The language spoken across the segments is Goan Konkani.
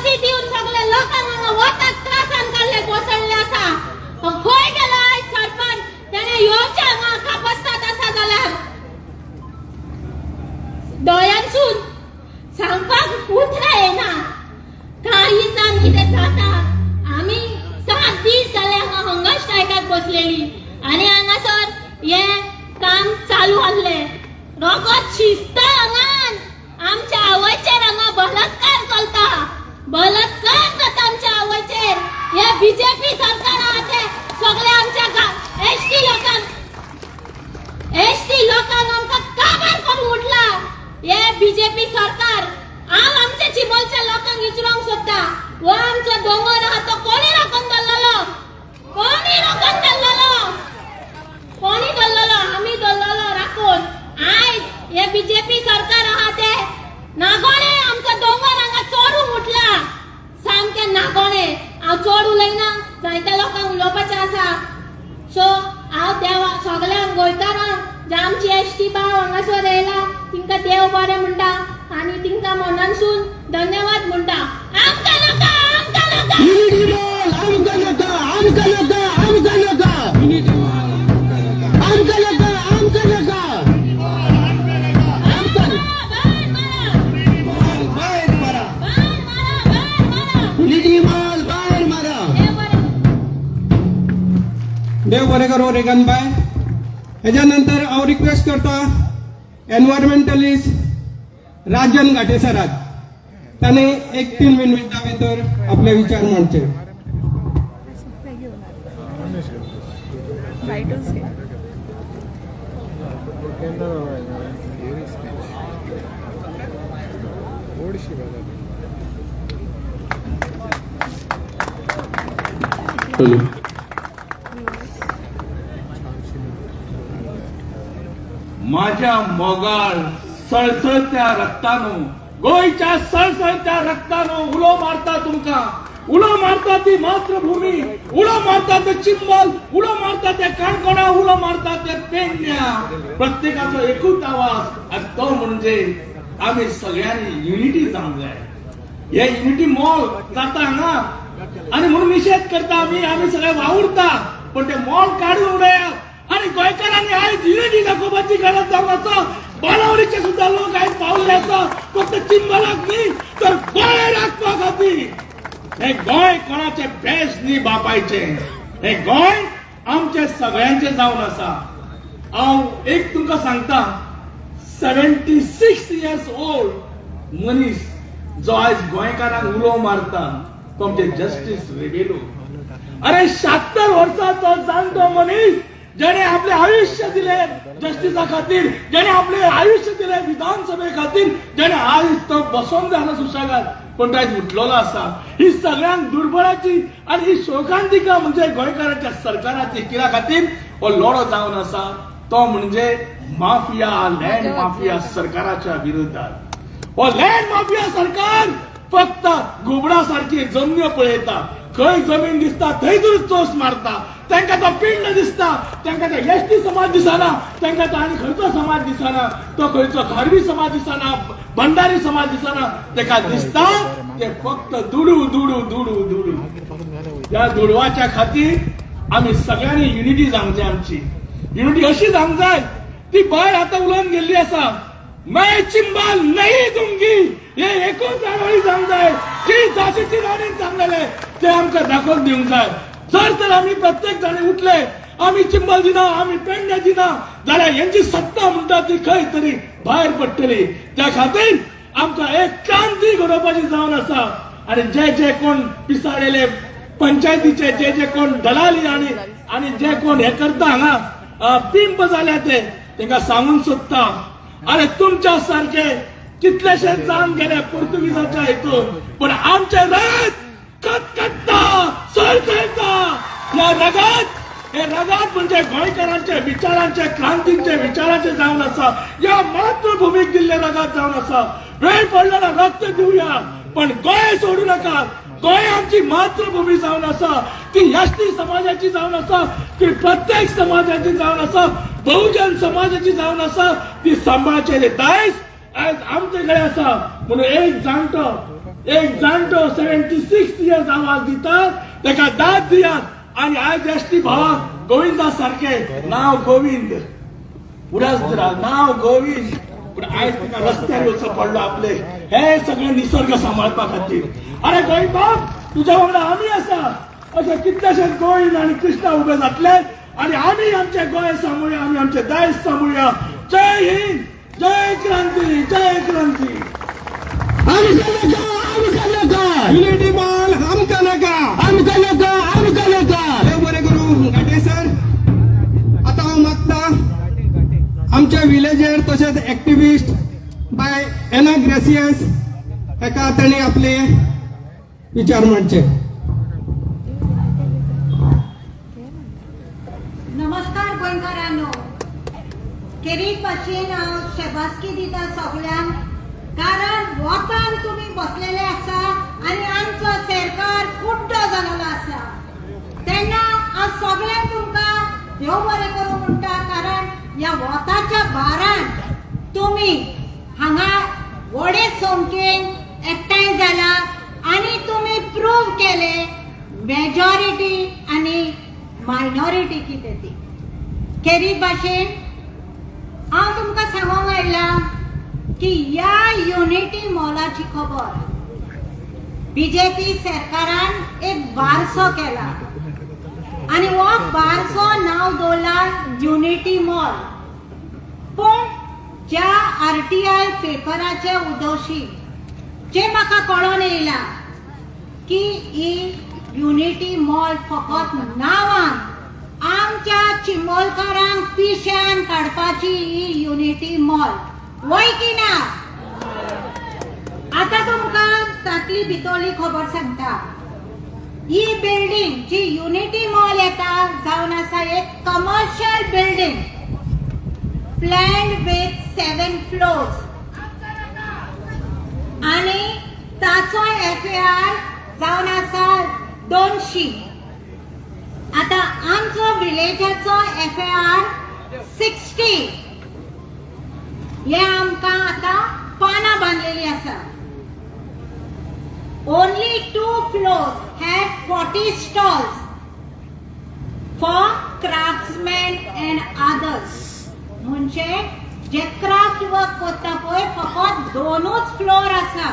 एनओसी दिवन सगळे लोकांक हांगा वतात त्रासान काडले, कोसळले आसा. खंय गेलो आयज सरपंच? तेणे येवचें हांगा कापस्तात आसा जाल्यार. दोळ्यांसून सांगपाक उतरां येना काळीजान कितें जाता. आमी 7 दीस जाले हांगा हंगर स्ट्रायकाक बसलेली आनी हांगासर हे काम चालू आहले. रोगत शिजता हांगान. आमच्या आवयचेर हांगा बलात्कार चलता, बलात्कार जाता आमच्या आवयचेर. हे बीजेपी सरकार आहा ते सगळे आमच्या एसटी लोकांक, एसटी लोकांक आमकां काबार करून उठला हे बीजेपी सरकार. हांव आमच्या चिंबलच्या लोकांक विचारूंक सोदता, हो आमचो दोंगर आहा तो कोणी राखून दवरलेलो? कोणी राखून दवरलेलो? कोणी दवरलेलो? आमी दवरलेलो राखून. आयज हे बीजेपी सरकार आहा ते नागोणे आमचो दोंगर हांगा चोरूंक उठला, सामकें नागोणे. हांव चड उलयना, जायत्या लोकांक उलोवपाचें आसा. सो हांव देवा सगळ्यांक गोंयकारांक, जे आमची एसटी भाव हांगासर येयला तिंका देव बरें म्हणटा आनी तिंका मनानसून धन्यवाद म्हणटा. आमकां नाका, आमकां नाका. युनिटी मॉल आमकां नाका, आमकां नाका, आमकां नाका, आमकां नाका, आमकां नाका, आमकां. बाण मारा. बाहेर मारा. बाण मारा, बाण मारा. युनिटी मॉल बाहेर मारा. देव बरें. देव बरें करूं रेगन बाय. हेज्या नंतर हांव रिक्वेस्ट करता एनवायरमेंटलिस्ट राजन घाटे सराक, ताणें एक 3 मिनटां भितर आपले विचार मांडचे. लायटूच घे. केन्ना स्पीच व्हडशी गजाल. हॅलो. छानशी. माझ्या मोगाळ सळसळत्या रक्तानो, गोंयच्या सळसळत्या रक्तानो, उलो मारता तुमकां. उलो मारता ती मातृभूमी, उलो मारता ते चिंबल, उलो मारता ते काणकोणा, उलो मारता ते पेडण्या. प्रत्येकाचो एकूच आवाज आनी तो म्हणजे आमी सगळ्यांनी युनिटी जावंक जाय. हे युनिटी मॉल जाता हांगा आनी म्हणून निशेध करता आमी. आमी सगळे वावुरता, पण ते मॉल काडून उडयात आणि गोंयकारांनी आयज युनिटी दाखोवपाची गरज जावन आसा. बाणावलीचे सुद्धा लोक आयज पावले आसा, फक्त चिंबलाक न्ही तर गोंय राखपा खातीर. हे गोंय कोणाचे बेस न्ही बापायचे, हे गोंय आमचे सगळ्यांचे जावन आसा. हांव एक तुमकां सांगता, 76 इयर्स ओल्ड मनीस जो आयज गोंयकारांक उलो मारता तो आमचे जस्टीस रिबेलो. अरे, 76 वर्साचो जाणटो मनीस जेणे आपले आयुष्य दिले जस्टिसा खातीर, जेणे आपले आयुष्य दिले विधानसभे खातीर, जेणे आयज तो बसोन जालो सुशेगाद, पण तो आयज उठलेलो आसा. ही सगळ्यांक दुर्बळाची आनी ही शोकांतिका म्हणजे गोंयकाराच्या सरकाराची. कित्या खातीर हो लढो जावन आसा? तो म्हणजे माफिया, लँड माफिया सरकाराच्या विरुद्धात. हो लँड माफिया सरकार फक्त गोबडा सारखी जमन्यो पळयता. खंय जमीन दिसता थंय चोस मारता. तांकां तो पिंड दिसता, तांकां तो एसटी समाज दिसना, तांकां तो आनी खंयचो समाज दिसना, तो खंयचो खारवी समाज दिसना, भंडारी समाज दिसना. ताका दिसता ते फक्त दुडू, दुडू, दुडू, दुडू. त्या दुडवाच्या खातीर आमी सगळ्यांनी युनिटी जावंक जाय. आमची युनिटी अशी जावंक जाय, ती बाय आतां उलोवन गेल्ली आसा, "मैं चिंबल नहीं दूंगी." हे एकूच जाणवळी जावंक जाय की झाशीची राणीन सांगलेले ते आमकां दाखोवन दिवंक जाय. जर तर आमी प्रत्येक जाणी उठले, आमी चिंबल दिना, आमी पेडणे दिना जाल्यार हेंची सत्ता म्हणटा ती खंय तरी भायर पडटली. त्या खातीर आमकां एक क्रांती घडोवपाची जावन आसा. आणि जे जे कोण पिसाळलेले पंचायतीचे, जे जे कोण दलाली आणि आणि जे कोण हे करता हांगा पिंप जाल्या, ते तांकां सांगून सोदता, अरे तुमच्या सारखे कितलेशे जावन गेले पोर्तुगीजाच्या हितून, पण आमचे रगत खतखत्ता, सळसळता. या रगात, हे रगात म्हणजे गोंयकारांचे विचारांचे, क्रांतींचे विचारांचे जावन आसा. या मातृभूमीक दिल्ले रगात जावन आसा. वेळ पडल्यार रक्त दिवया, पण गोंय सोडू नका. गोंय आमची मातृभूमी जावन आसा. ती एसटी समाजाची जावन आसा, ती प्रत्येक समाजाची जावन आसा, बहुजन समाजाची जावन आसा. ती सांबाळचेले दायज आयज आमचे कडेन आसा. म्हणून एक जाणटो एक जाणटो 76 इयर्स आवाज दिता, ताका दाद दियात. आणि आयज एसटी भावाक गोविंदा सारखे नाव गोविंद उडास नाव गोविंद, पूण आयज तुका रस्त्यार येवचो पडलो आपले हे सगळे निसर्ग सांबाळपा खातीर. अरे गोविंद बाब, तुझ्या वांगडा आमी आसा. अशे कितलेशे गोविंद आणि कृष्णा उभे जातले आणि आमी आमचे गोंय सांबाळुया, आमी आमचे दायज सांबाळुया. जय हिंद, जय क्रांती, जय क्रांती. आमकां नाका, आमकां नाका. युनिटी मॉल आमकां नाका. आमकां नाका, आमकां नाका. देव बरें करूं घाटे सर. आतां हांव मागता आमच्या विलेजर तशेंच एक्टिविस्ट बाय एना ग्रेसियस हेका तांणी आपले विचार मांडचे. नमस्कार गोंयकारांनो. खेरीत भाशेन हांव शेबासकी दिता सगल्यांक, कारण वतान तुमी बसलेले आसा आनी आमचो सरकार कुड्डो जालेलो आसा. तेन्ना हांव सगल्यांक तुमकां देव बरें करूं म्हणटा, कारण ह्या वताच्या भारान तुमी हांगा व्हडे संख्येन एकठांय जाला आनी तुमी प्रूव केले मेजॉरिटी आनी मायनॉरिटी कितें ती. खेरीत भाशेन हांव तुमकां सांगूंक आयलां की ह्या युनिटी मॉलाची खबर बीजेपी सरकारान एक बारसो केला आनी हो बारसो नांव दवरला युनिटी मॉल. पूण ज्या आरटीआय पेपराचे उदोशी जे म्हाका कळोन येयला की ही युनिटी मॉल फकत नांवान आमच्या चिंबलकारांक पिश्यान काडपाची ही युनिटी मॉल, वय की ना? आता तुमकां तातली भितरली खबर सांगता. ही बिल्डींग जी युनिटी मॉल येता जावन आसा एक commercial building planned with seven floors आणि ताचो एफएआर जावन आसा 200. आता आमचो विलेजाचो एफएआर 60. हे आमकां आतां पानां बांदलेली आसा. Only two floors have 40 stalls for craftsmen and others. म्हणजे जे क्राफ्ट वर्क करता पळय, फकत दोनूच फ्लोर आसा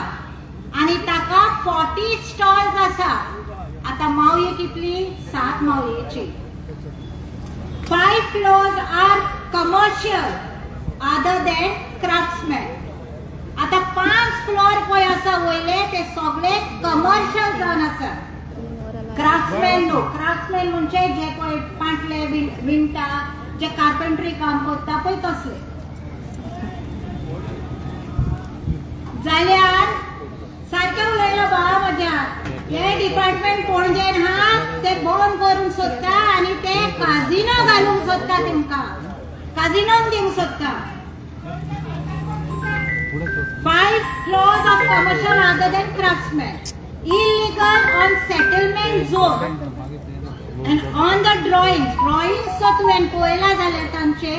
आनी ताका 40 स्टॉल्स आसा. आतां मावये कितली? सात मावयेची. Five floors are commercial other than craftsman. आता पांच फ्लोर पळय आसा वयले, ते सगळे कमर्शियल जावन आसा, क्राफ्ट्समॅन न्हू. क्राफ्ट्समॅन म्हणजे जे पळय पांटले विणटा, जे कार्पेंट्री काम करता पळय तसले. जाल्यार सारकें उलयलो बाबा म्हज्या. हे डिपार्टमेंट पणजेन हा ते बंद करूंक सोदता आनी ते काजिनो घालूंक सोदता, तेमकां काजिनोन दिवंक सोदता. Five floors of commercial other than craftsmen. Illegal on settlement zone. And on the drawings, drawings so तुवें पळयला जाल्यार तांचे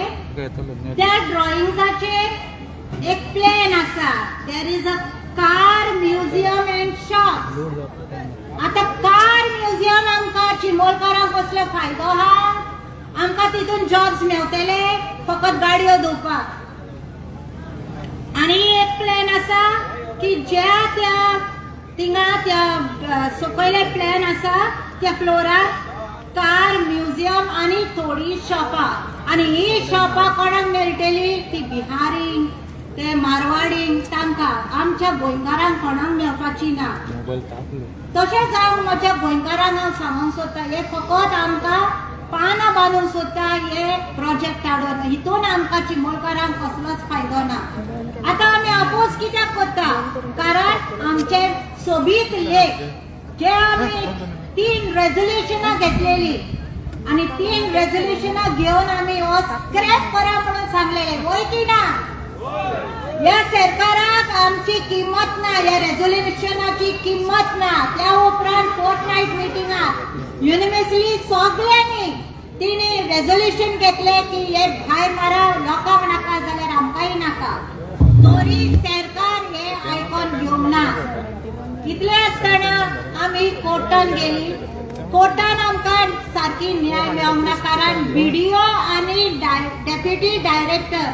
त्या ड्रॉइंग्साचेर एक प्लॅन आसा. There is a car museum and shop. आता कार म्युझियम आमकां चिंबोलकारांक कसलो फायदो आहा? आमकां तितून जॉब्स मेवतले फकत गाडयो धुवपाक. आणि एक प्लॅन आसा की ज्या त्या थिंगा त्या सकयले प्लॅन आसा त्या फ्लोरार कार म्युझियम आनी थोडी शॉपां. आनी ही शॉपां कोणाक मेळटली? ती बिहारींक, ते मारवाडींक, तांकां. आमच्या गोंयकारांक कोणाक मेळपाची ना. तशेंच हांव म्हज्या गोंयकारांक हांव सांगूंक सोदता, हे फकत आमकां पानां बांदूंक सोदता हे प्रोजेक्ट हाडून. हितून आमकां चिंबोलकारांक कसलोच फायदो ना. आतां आमी अपोज कित्याक करता? कारण आमचे सोबीत लेक जे आमी तीन रेजोल्युशनां घेतलेली आनी तीन रेजोल्युशनां घेवन आमी हो स्क्रॅप करा म्हणून सांगलेले, वय की ना? या सरकाराक आमची किंमत ना, या रेजोल्युशनाची किंमत ना. त्या उपरांत फोर्थ नायट मिटिंगाक युनिव्हर्सिटी सगळ्यांनी तिने रेजोल्युशन घेतले की हे भायर मारा, लोकांक नाका जाल्यार आमकांय नाका. तरी सरकार हे आयकोन घेवंक ना. इतले आसतना आमी कोर्टान गेली. कोर्टान आमकां सारकी न्याय मेळोंक ना, कारण बीडीओ आनी डेप्युटी डायरेक्टर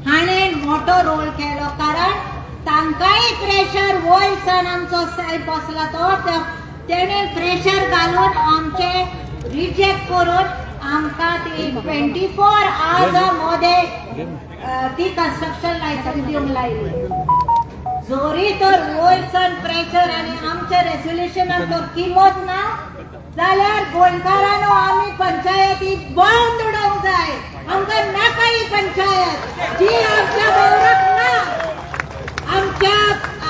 हाणें मोठो रोल केलो, कारण तांकांय प्रेशर वयर सान आमचो सायब बसला तो तेणें प्रेशर घालून आमचे रिजेक्ट करून आमकां ती 24 आवर्सा मदें ती कन्स्ट्रक्शन लायसन्स दिवंक लायली. जोरी तर वयरसान प्रेशर आनी आमच्या रेजोल्युशनाक तर किंमत ना जाल्यार गोंयकारांनो, आमी पंचायती बंद उडोवंक जाय. आमकां नाका ही पंचायत जी आमच्या वावराक ना. आमच्या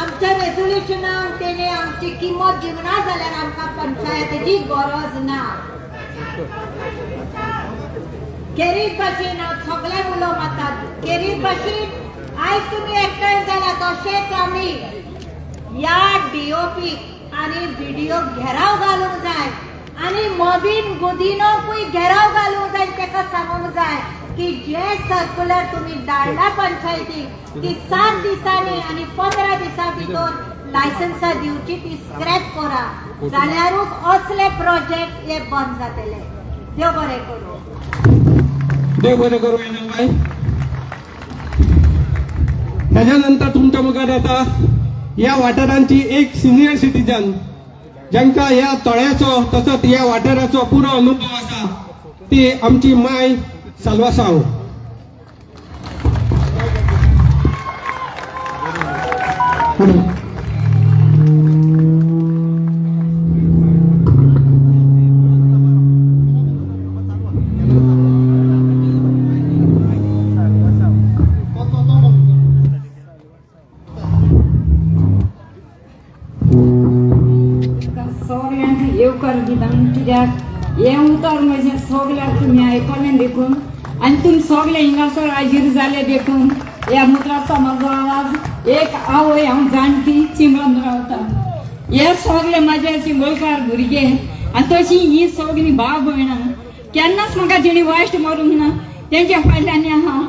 आमच्या रेजोल्युशनाक तेणे आमची किंमत दिवंक ना जाल्यार आमकां पंचायतीची गरज ना. केरीत भाशेन हांव सगळ्यांक उलो मारतात. केरीत भाशेन आयज तुमी एकठांय जाला, तशेंच आमी ह्या डीओपी आनी बीडीओ घेराव घालूंक जाय आनी मॉवीन गुदिनोकूय घेराव घालूंक जाय. ताका सांगूंक जाय की जे सर्क्युलर तुमी धाडला पंचायतीक की 7 दिसांनी आनी 15 दिसां भितर लायसन्सां दिवची, ती स्क्रॅप करा, जाल्यारूच असले प्रोजेक्ट हे बंद जातले. देव बरें करूं. देव बरें करूं बाय. त्याच्या नंतर तुमच्या मुखार येता ह्या वाठारांची एक सिनियर सिटीजन, जांकां ह्या तळ्याचो तसोच ह्या वाठाराचो पुरो अनुभव आसा, ती आमची माय साल्वा साव. सगळ्यांक येवकार दिता, कित्याक हें उतर म्हजें सगळ्याक तुमी आयकलें देखून आनी तुमी सगळे हिंगासर हाजीर जाले देखून ह्या मुद्राचो म्हजो आवाज. एक आवय हांव जाणटी चिंबलन रावता. हे सगळे म्हाजे चिंबलकार भुरगे आनी तशी ही सगळीं भाव भयणां केन्नाच म्हाका तेणी वायट मारूंक ना. तेंच्या फाटल्यान आहा.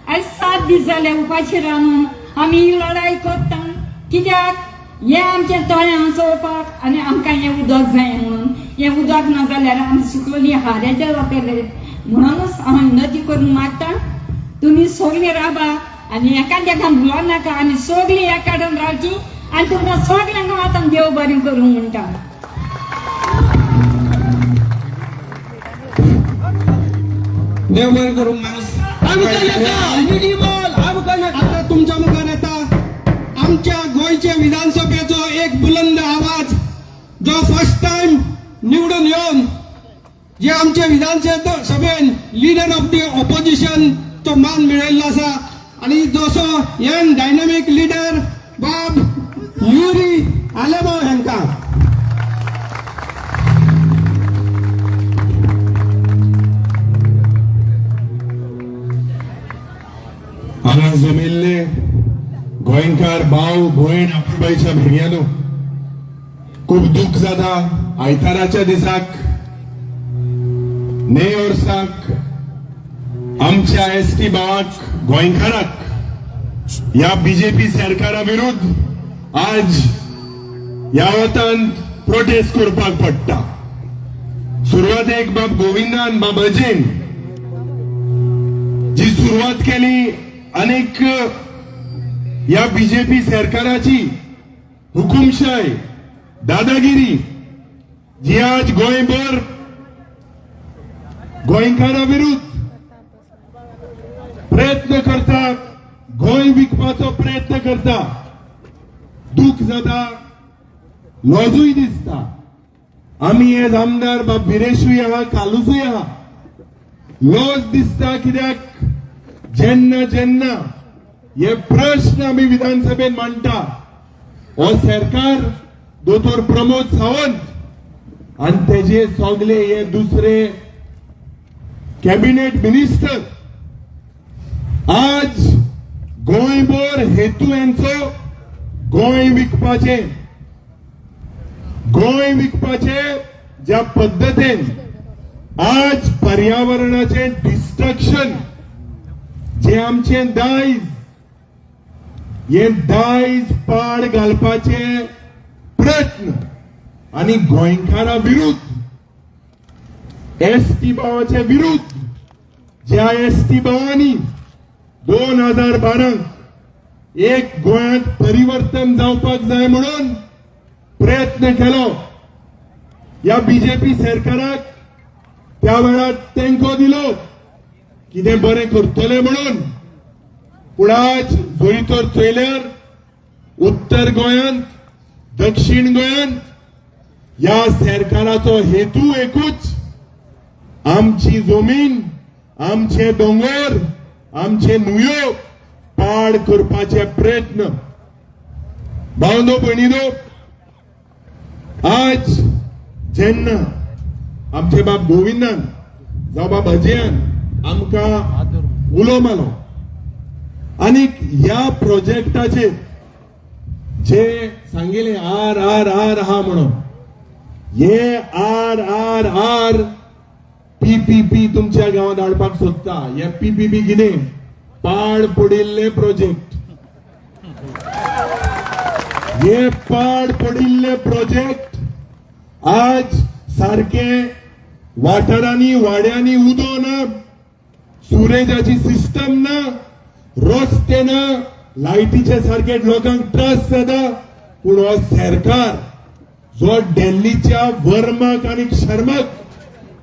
आयज 7 दीस जाले उपाशी रावन आमी ही लढाई करता, कित्याक हें आमचें तळें चोवपाक आनी आमकां हें उदक जाय म्हणून. हें उदक ना जाल्यार आमी सुकलोली हाऱ्याचे जातले म्हणूनच हांव विनंती करून मागता, तुमी सगळीं राबा आनी एकामेकांक भुलों नाका. आमी सगळीं एकाडून रावची आनी तुमकां सगळ्यांक आतां देव बरें करूं म्हणटा. देव बरें करूं. आमकां नाका निधी बॉल, आमकां नाका. आता तुमच्या मुखार येता आमच्या गोंयच्या विधानसभेचो एक बुलंद आवाज, जो फर्स्ट टायम निवडून येवन जे आमचे विधानसभेन लिडर ऑफ the opposition तो मान मेळयल्लो आसा आणि जसो यंग डायनामीक लिडर बाब युरी आलेमाव हांकां. हांगा जमिल्ले गोंयकार भाव भयण, अपुरबायच्या भुरग्यांनो, खूब दूख जाता. आयताराच्या दिसाक ने वर्साक आमच्या एसटी भावाक गोंयकाराक ह्या बीजेपी सरकारा विरुद्ध आज ह्या वतान प्रोटेस्ट करपाक पडटा. सुरवातेक बाब गोविंदान, बाब अजयन जी सुरवात केली अनेक या बीजेपी सरकाराची हुकुमशाय, दादागिरी जी आज गोंयभर गोंयकारा विरुद्ध प्रयत्न करता, गोंय विकपाचो प्रयत्न करता. दुःख जाता, लजूय दिसता. आमी हे आमदार बाब विरेशूय आहा, कालूसूय आहा. लज दिसता कित्याक जेन्ना जेन्ना हे प्रश्न आमी विधानसभेत मांडटा, हो सरकार दोतोर प्रमोद सावंत आनी तेजे सगळे हे दुसरे कॅबिनेट मिनिस्टर आज गोंयभर हेतू यांचो गोंय विकपाचे. गोंय विकपाचे ज्या पद्दतीन आज पर्यावरणाचे डिस्ट्रक्शन, जे आमचे दायज, हे दायज पाड घालपाचे. प्रयत्न आनी गोंयकारा विरुद्ध, एस टी भावाचे विरुद्ध, ज्या एस टी भावांनी 2012 एक गोंयांत परिवर्तन जावपाक जाय म्हणून प्रयत्न केलो, ह्या बीजेपी सरकाराक त्या वेळार तेंको दिलो कितें बरें करतले म्हणून. पूण आज जरी तर चोयल्यार उत्तर गोंयांत, दक्षिण गोंयांत ह्या सरकाराचो हेतू एकूच, आमची जमीन, आमचे दोंगर, आमचे न्हंयो पाड करपाचे प्रयत्न. भावनो भयणीनो, आज जेन्ना आमचे बाब गोविंदान जावं बाब अजयान आमकां उलो मारलो आनी ह्या प्रोजेक्टाचेर जे सांगिले आर आर आर आहा म्हणून, हे आर आर आर पीपीपी तुमच्या गांवात हाडपाक सोदता. हे पीपीपी कितें? पाड पडिल्ले प्रोजेक्ट. हे पाड पडिल्ले प्रोजेक्ट आज सारखे वाठारांनी, वाड्यांनी उदो ना, सुरेजाची सिस्टम ना, रस्ते ना, लायटीचे सारखे लोकांक त्रास जाता. पूण हो सरकार जो दिल्लीच्या वर्माक आनी शर्माक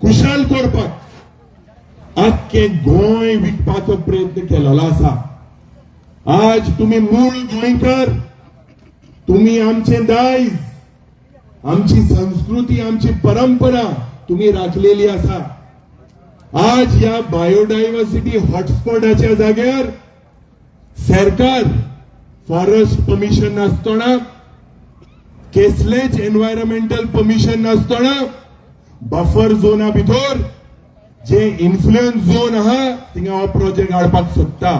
खुशाल करपाक आख्खे गोंय विकपाचो प्रयत्न केलेलो आसा. आज तुम्ही मूळ गोंयकार, तुम्ही आमचे दायज, आमची संस्कृती, आमची परंपरा तुम्ही राखलेली आसा. आज ह्या बायोडायव्हर्सिटी हॉटस्पॉटाच्या जाग्यार सरकार फॉरेस्ट परमिशन नासतना, कसलेच एनवायरमेंटल परमिशन नासतना, बफर झोना भितर जे इन्फ्लुएन्स झोन आहा थिंगा हो प्रोजेक्ट हाडपाक सोदता.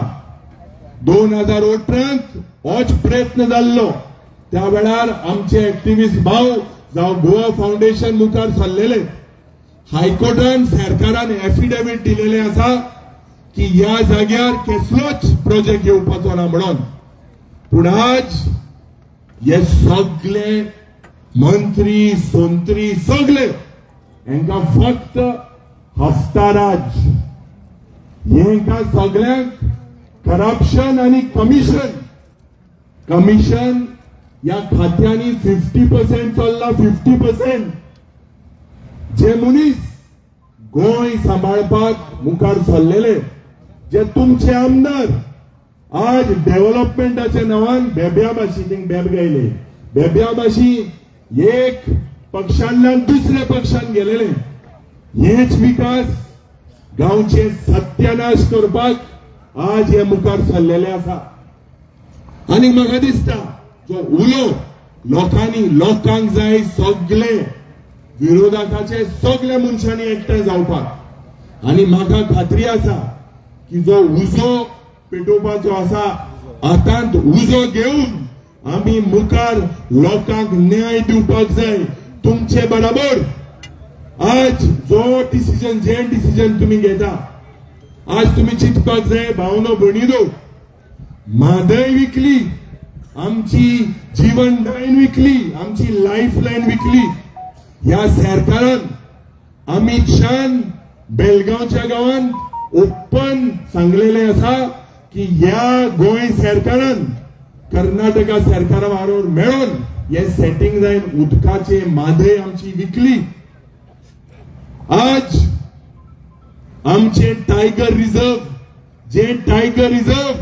2018त होच प्रयत्न जाल्लो. त्या वेळार आमचे एक्टिविस्ट भाव जावं गोवा फाउंडेशन मुखार सरलेले. हायकोर्टान सरकारान एफिडेवीट दिलेले आसा की ह्या जाग्यार कसलोच प्रोजेक्ट येवपाचो ना म्हणून. पूण आज हे सगळे मंत्री संत्री सगळे हेंकां फक्त हफ्ताराज, हेंकां सगळ्यांक करप्शन आनी कमिशन. कमिशन ह्या खात्यांनी 50% चल्ला, 50%. जे मनीस गोंय सांबाळपाक मुखार सरलेले, जे तुमचे आमदार आज डेव्हलपमेंटाच्या नांवान बेब्या भाशी थिंग बेब गायले, बेब्या भाशी एक पक्षांतल्यान दुसऱ्या पक्षान गेलेले, हेच विकास गांवचे सत्यानाश करपाक आज हे मुखार सरलेले आसा. आनी म्हाका दिसता जो उलो लोकांनी, लोकांक जाय सगळे विरोधकाचे सगळे मनशांनी एकठांय जावपाक. आनी म्हाका खात्री आसा की जो उजो पेटोवपाचो आसा, हातांत उजो घेवन आमी मुखार लोकांक न्याय दिवपाक जाय तुमचे बराबर. आज जो डिसिजन, जे डिसिजन तुमी घेता, आज तुमी चिंतपाक जाय भावनो भयणीनो, म्हादय विकली, आमची जीवन लायन विकली, आमची लायफ लायन विकली ह्या सरकारान. अमित शान बेलगांवच्या गांवान ओपन सांगलेले आसा की ह्या गोंय सरकारान कर्नाटका सरकारा बरोबर मेळून हे सेटिंग जायन उदकाचे म्हादय आमची विकली. आज आमचे टायगर रिझर्व, जे टायगर रिझर्व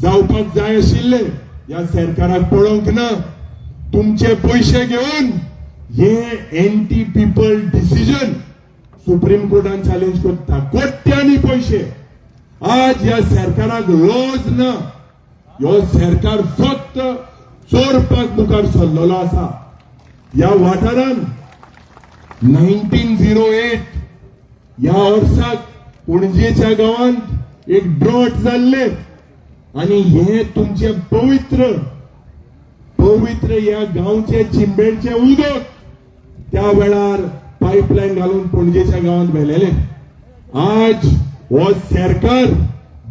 जावपाक जाय आशिल्ले, ह्या सरकाराक पळोवंक ना. तुमचे पयशे घेवन हे एंटी पिपल डिसिजन सुप्रीम कोर्टान चॅलेंज करता. कोट्यांनी पयशे. आज ह्या सरकाराक लॉज ना. ह्यो सरकार फक्त चोरपाक मुखार सरलेलो आसा. ह्या वाठारान 1908 ह्या वर्साक पणजेच्या गांवांत एक ड्रॉट जाल्ले आनी हे तुमचे पवित्र पवित्र ह्या गांवचे चिंबेडचे उदक त्या वेळार पायपलायन घालून पणजेच्या गांवांत व्हेलेले. आज हो सरकार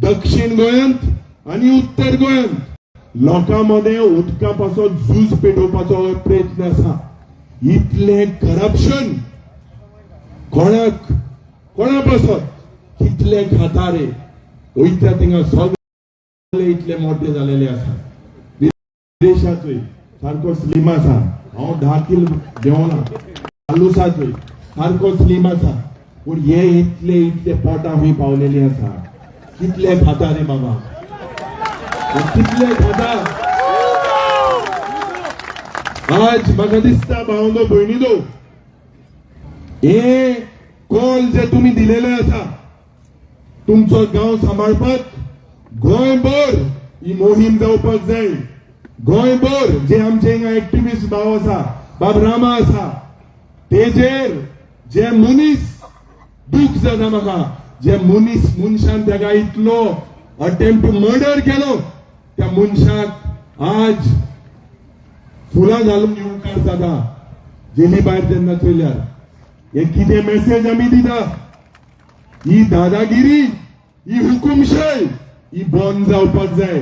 दक्षिण गोंयांत आनी उत्तर गोंयांत लोकां मदें उदका पासत झूज पेटोवपाचो प्रयत्न आसा. इतलें करप्शन कोणाक कोणा पासत कितले खाता रे वयता थिंगा सगळे इतले मोठे जालेले आसा. विदेशाचोय सारको स्लीम आसा, हांव 10 किल देंवना, आलुसाचोय सारको स्लीम आसा, पूण हे इतले इतले पोटां खंय पावलेली आसा. कितले खाता रे बाबा, कितले खाता. आज म्हाका दिसता भावंदो भयणीदो, हे कॉल जे तुमी दिलेले आसा तुमचो गांव सांबाळपाक गोंयभर ही मोहीम जावपाक जाय. गोंयभर जे आमचे हिंगा एक्टिविस्ट भाव आसा, बाब रामा आसा, तेजेर जे मनीस दुख जाता म्हाका, जे मनीस मनशान ताका इतलो अटेम्प्ट टू मर्डर केलो त्या मनशाक आज फुलां घालून येवकार जाता जेली भायर तेन्ना चोयल्यार हे कितें मेसेज आमी दिता. ही दादागिरी, ही हुकुमशाय ही बंद जावपाक जाय.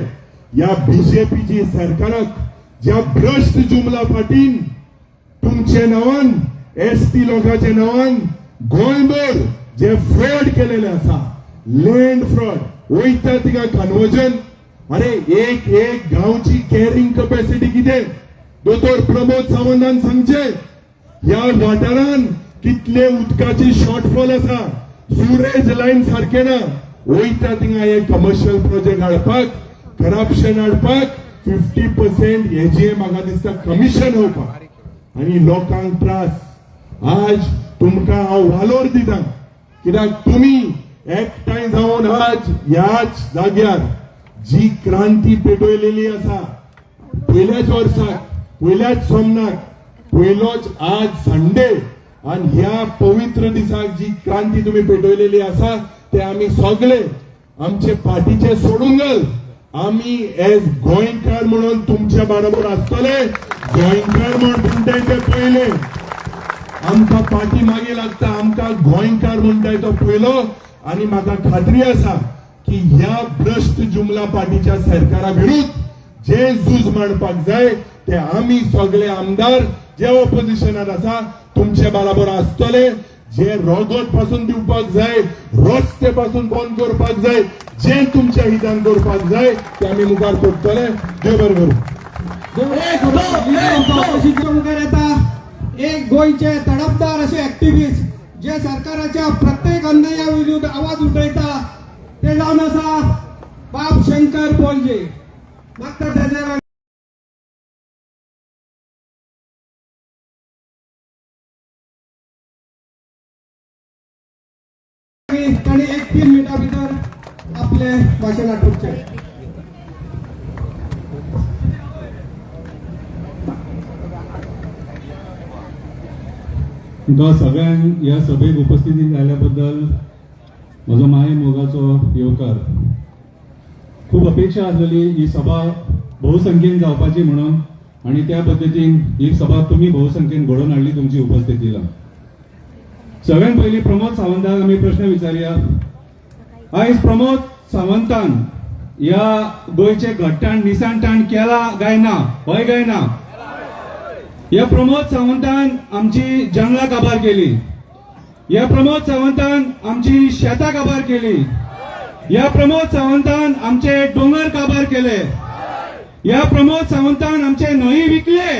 ह्या बीजेपीची सरकाराक ज्या भ्रश्ट जुमला फाटीन तुमचे नांवान एसटी लोकांच्या नांवान गोंयभर जे फ्रॉड केलेले आसा, लँड फ्रॉड वयता तिका कन्वर्जन. अरे एक एक गांवची कॅरिंग कपॅसिटी कितें दोतोर प्रमोद सावंतान सांगचे. ह्या वाठारान कितले उदकाची शॉर्टफॉल आसा, सुरेज लायन सारकें ना, वयता थिंगा हे कमर्शियल प्रोजेक्ट हाडपाक, करप्शन हाडपाक, 50% हेजे म्हाका दिसता कमिशन येवपाक आनी लोकांक त्रास. आज तुमकां हांव वालोर दिता कित्याक तुमी एकठांय जावन आज ह्याच जाग्यार जी क्रांती पेटयलेली आसा, पयल्याच वर्साक, पयल्याच सोमनाक, पयलोच आज संडे आनी ह्या पवित्र दिसाक जी क्रांती तुमी पेटयलेली आसा ते आमी सगळे आमचे पार्टीचे सोडून घाल, आमी एज गोंयकार म्हणून तुमच्या बरोबर आसतले. गोंयकार म्हण म्हणटाय ते पयले, आमकां पार्टी मागीर लागता, आमकां गोंयकार म्हणटाय तो पयलो. आनी म्हाका खात्री आसा की ह्या भ्रश्ट जुमला पार्टीच्या सरकारा विरुद्ध जे झूज मांडपाक जाय ते आमी सगळे आमदार जे ऑपोजिशनात आसा तुमचे बराबर आसतले. जे रोगत पासून दिवपाक जाय, रस्ते पासून बंद करपाक जाय, जे तुमच्या हितान करपाक जाय ते आमी मुखार करतले. देव बरें करूं. मुखार येता एक गोंयचे तडफदार अशे एक्टिविस्ट जे सरकाराच्या प्रत्येक अन्याया विरुद्ध आवाज उठयता ते जावन आसा बाब शंकर पोलजे. मागता तेज्या तांणी एक 3 मिनटां भितर आपले भाशण आटोवचें. तुमकां सगळ्यांक ह्या सभेक उपस्थिती जाल्ल्या बद्दल म्हजो माये मोगाचो येवकार. खूब अपेक्षा आसलेली ही सभा बहुसंख्येन जावपाची म्हणून आनी त्या पद्दतीन ही सभा तुमी बहुसंख्येन घडोवन हाडली तुमची उपस्थितीला. सगळ्यात पयलीं प्रमोद सावंताक आमी प्रश्न विचारुया. आयज प्रमोद सावंतान ह्या गोंयचे घट्टाण निसाणटाण केला काय ना, हय काय ना? ह्या प्रमोद सावंतान आमची जंगलां काबार केली, ह्या प्रमोद सावंतान आमची शेतां काबार केली, ह्या प्रमोद सावंतान आमचे दोंगर काबार केले, ह्या प्रमोद सावंतान आमचे न्हंय विकले,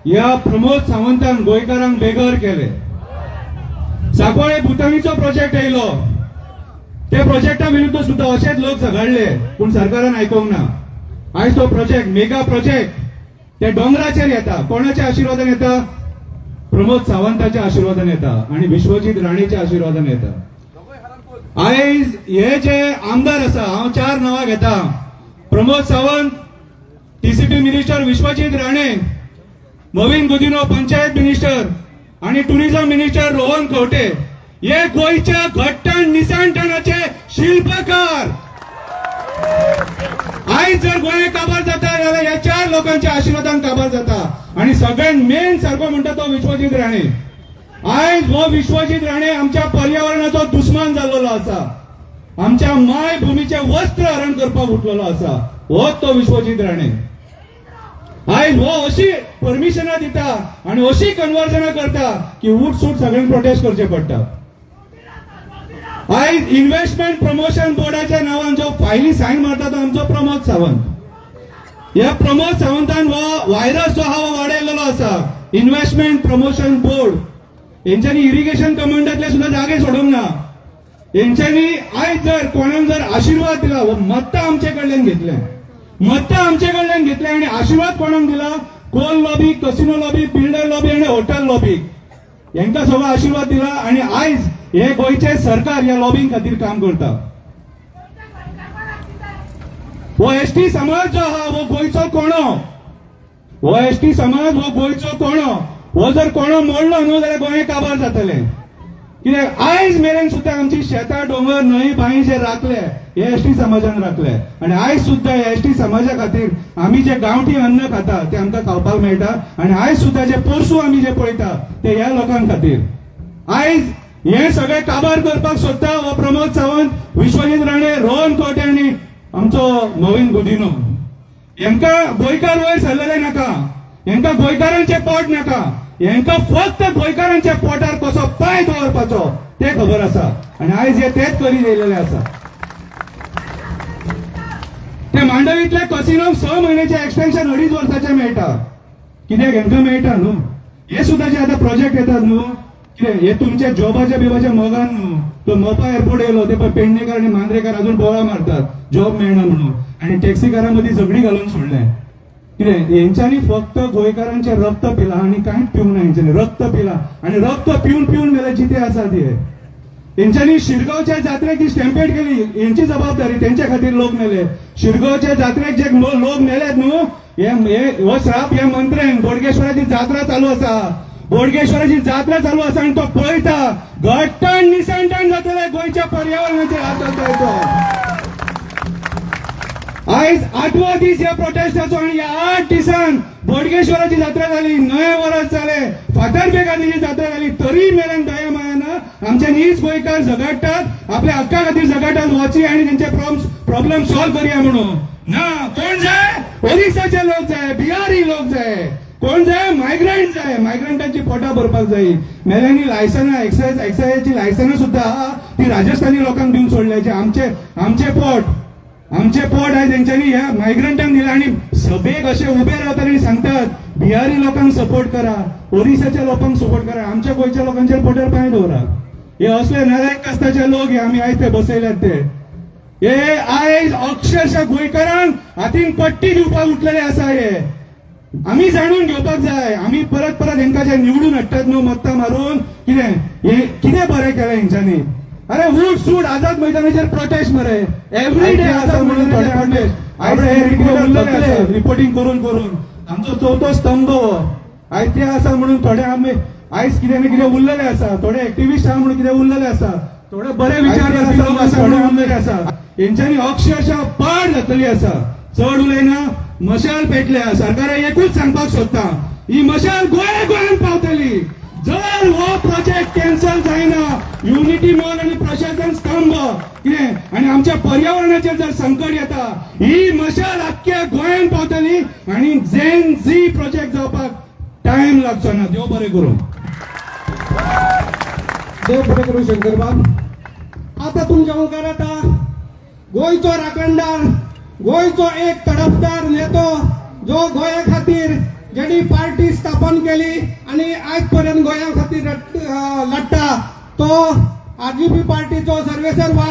ह्या प्रमोद सावंतान गोंयकारांक बेघर केले. सांकवाळे भुतानीचो प्रोजेक्ट येयलो, त्या प्रोजेक्टा विरुद्ध सुद्धा अशेच लोक झगडले पूण सरकारान आयकोंक ना. आयज तो प्रोजेक्ट मेगा प्रोजेक्ट त्या डोंगराचेर येता. कोणाच्या आशिर्वादान येता? प्रमोद सावंताच्या आशिर्वादान येता आणि विश्वजीत राणेच्या आशिर्वादान येता. आयज हे जे आमदार आसा, हांव 4 नांवां घेता. Pramod Sawant, TCP minister Vishwajit Rane, Mauvin Godinho panchayat minister आणि टुरिझम मिनिस्टर रोहन खंवटे हे गोंयच्या घट्टाण निसाणटाणाचे शिल्पकार. आयज जर गोंय काबार जाता जाल्यार ह्या 4 लोकांच्या आशिर्वादान काबार जाता. आणि सगळ्यात मेन सारको म्हणटा तो विश्वजीत राणे. आयज हो विश्वजीत राणे आमच्या पर्यावरणाचो दुस्मान जाल्लो आसा, आमच्या मायभूमीचे वस्त्र हरण करपाक उठलेलो आसा. होच तो विश्वजीत राणे. आयज हो अशी परमिशनां दिता आनी अशी कन्वर्जनां करता की उठ सूट सगळ्यांक प्रोटेस्ट करचे पडटा. आयज इन्व्हेस्टमेंट प्रमोशन बोर्डाच्या नांवान जो फायली सायन मारता तो आमचो प्रमोद सावंत. ह्या प्रमोद सावंतान हो व्हायरस जो आहा हो वाडयलेलो आसा. इन्व्हेस्टमेंट प्रमोशन बोर्ड हेंच्यांनी इरिगेशन कमांडातले सुद्धा जागे सोडूंक ना. हेंच्यांनी आयज जर कोणाक जर आशिर्वाद दिला, हो मत्तां आमचे कडल्यान घेतले, मत्तां आमचे कडल्यान घेतले आनी आशिर्वाद कोणाक दिला? Coal lobby, casino lobby, builder lobby आनी हॉटेल लॉबी हेंकां सगळो आशिर्वाद दिला. आनी आयज हे गोंयचे सरकार ह्या लॉबींग खातीर काम करता. हो एसटी समाज जो आहा हो गोंयचो कोणो, हो एसटी समाज हो गोंयचो कोणो. हो जर कोणो मोडलो न्हू जाल्यार गोंय काबार जातलें. कित्याक आयज मेरेन सुद्दां आमची शेतां, दोंगर, न्हंय, बांय जे राखले हे एसटी समाजान राखले. आनी आयज सुद्दां हे एसटी समाजा खातीर आमी जे गांवठी अन्न खाता ते आमकां खावपाक मेळटा. आनी आयज सुद्दां जे पोरसूं आमी जे पळयता ते ह्या लोकां खातीर. आयज हे सगळे काबार करपाक सोदता हो प्रमोद सावंत, विश्वजीत राणे, रोहन खंवटे आनी आमचो नवीन गुदिनो. हेंका गोंयकार वयर सरलेले नाका, हेंका गोंयकारांचे पोट नाका, हेंका फक्त गोंयकारांच्या पोटार कसो पांय दवरपाचो ते खबर आसा. आनी आयज हे तेच करीत येयलेले आसा. ते मांडवींतल्या कसिनोक 6 म्हयन्याचे एक्सटेन्शन 2.5 वर्साचे मेळटा. कित्याक हेंकां मेळटा न्हू. हे सुद्दां जे आतां प्रोजेक्ट येतात न्हू, कितें हे तुमच्या जॉबाच्या बिबाच्या मोगान न्हू. तो मोपा एअरपोर्ट येयलो ते पळय, पेडणेकार आनी मांद्रेकार अजून बोवाळ मारतात जॉब मेळना म्हणून, आनी टॅक्सीकारां मदीं झगडी घालून सोडलें. कितें हेंच्यांनी फक्त गोंयकारांचें रक्त पिलां आनी कांयच पिवंक ना. हेंच्यांनी रक्त पिलां आनी रक्त पिवन पिवन मेले जिते आसात हे. हेंच्यांनी शिरगांवच्या जात्रेक जी स्टॅम्पेड केली हेंची जबाबदारी, तेंच्या खातीर लोक मेले. शिरगांवच्या जात्रेक जे लोक मेल्यात न्हू, हे हो श्राप ह्या मंत्र्यांक. बोडगेश्वराची जात्रा चालू आसा, बोडगेश्वराची जात्रा चालू आसा आनी तो पळयता घट्टाण निसणटाण जातले गोंयच्या पर्यावरणाचेर हात घालता तो. आयज 8वो दीस ह्या प्रोटेस्टाचो आनी ह्या 8 दिसान बोडगेश्वराची जात्रा जाली, नवें वर्स जालें, फातर्पेकारांची जात्रा जाली, तरी मेरेन दया माया ना. आमचे नीज गोंयकार झगडटात, आपल्या हक्का खातीर झगडटात, वची आनी तेंचे प्रॉब्लेम सॉल्व करूया म्हणून. ना कोण जाय? ओरिसाचे लोक जाय, बिहारी लोक जाय, कोण जाय? मायग्रंट जाय. मायग्रंटांची पोटां भरपाक जाय. मेल्यांनी लायसनां, एक्सायजाची लायसनां सुद्दां ती राजस्थानी लोकांक दिवन सोडल्या. जे आमचे आमचे पोट, आमचे पोट आयज तेंच्यांनी ह्या मायग्रंटांक दिला. आनी सभेक अशे उबे रावतात आनी सांगतात बिहारी लोकांक सपोर्ट करा, ओरिसाच्या लोकांक सपोर्ट करा, आमच्या गोंयच्या लोकांचेर पोटार पांय दवरा. हे असले नालायक कास्ताचे लोक हे आमी आयज ते बसयल्यात ते. हे आयज अक्षरशः गोंयकारांक हातीन पट्टी दिवपाक उठलेले आसा. हे आमी जाणून घेवपाक जाय. आमी परत परत हेंकां जे निवडून हाडटात न्हू मत्तां मारून, कितें हे कितें बरें केलें हेंच्यांनी? अरे उठ सूट आझाद मैदानाचेर प्रोटेस्ट मरे, एवरी डे आसा म्हणून थोडे प्रोटेस्ट. आयज हे रिपोर्टिंग करून करून आमचो चवथो स्तंभ हो आयज ते आसा म्हणून थोडे आमी आयज कितें ना कितें उरलेले आसा. थोडे एक्टिविस्ट आहा म्हणून कितें उरलेले आसा, थोडे बरे विचार लोक आसा म्हणून उरलेले आसा. हेंच्यांनी अक्षरशः पाड जातली आसा. चड उलयना. मशाल पेटल्या. सरकाराक एकूच सांगपाक सोदता, ही मशाल गोंया गोंयांत पावतली. जर हो प्रोजेक्ट कॅन्सल जायना, युनिटी मॉल आनी प्रशासन स्तंभ कितें आनी आमच्या पर्यावरणाचेर जर संकट येता, ही मशाल आख्ख्या गोंयांत पावतली आनी झेन झी प्रोजेक्ट जावपाक टायम लागचो ना. देव बरें करूं. देव बरें करूं शंकरबाब. आता तुमच्या मुखार आता गोंयचो राखणदार, गोंयचो एक तडफदार नेतो, जो गोंया खातीर जेणी पार्टी स्थापन केली आनी आयज पर्यंत गोंया खातीर लढटा, तो आरजीपी पार्टीचो सर्वेसर्वा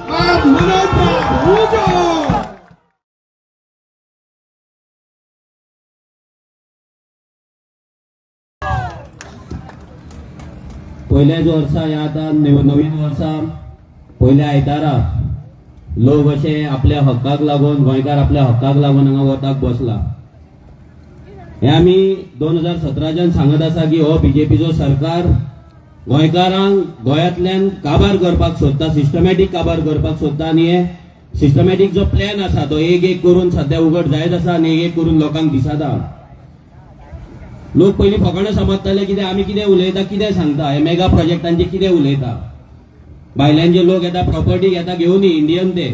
बाब मनोज बाब उजो. पयल्याच वर्सा ह्या आतां नवीन वर्सा पयल्या आयतारा लोक अशे आपल्या हक्काक लागून, गोंयकार आपल्या हक्काक लागून हांगा वताक बसला. हे आमी 2017च्यान सांगत आसा की हो बीजेपीचो सरकार गोंयकारांक गोंयांतल्यान काबार करपाक सोदता, सिस्टमॅटीक काबार करपाक सोदता. आनी हे सिस्टमॅटीक जो प्लॅन आसा तो एक एक करून सद्या उगड जायत आसा आनी एक एक करून लोकांक दिसता. लोक पयलीं फकाणां समजताले, कितें आमी कितें उलयता, कितें सांगता, हे मेगा प्रोजेक्टांचे कितें उलयता. भायल्यान जे लोक येता, प्रॉपर्टी घेता घेवन इंडियन ते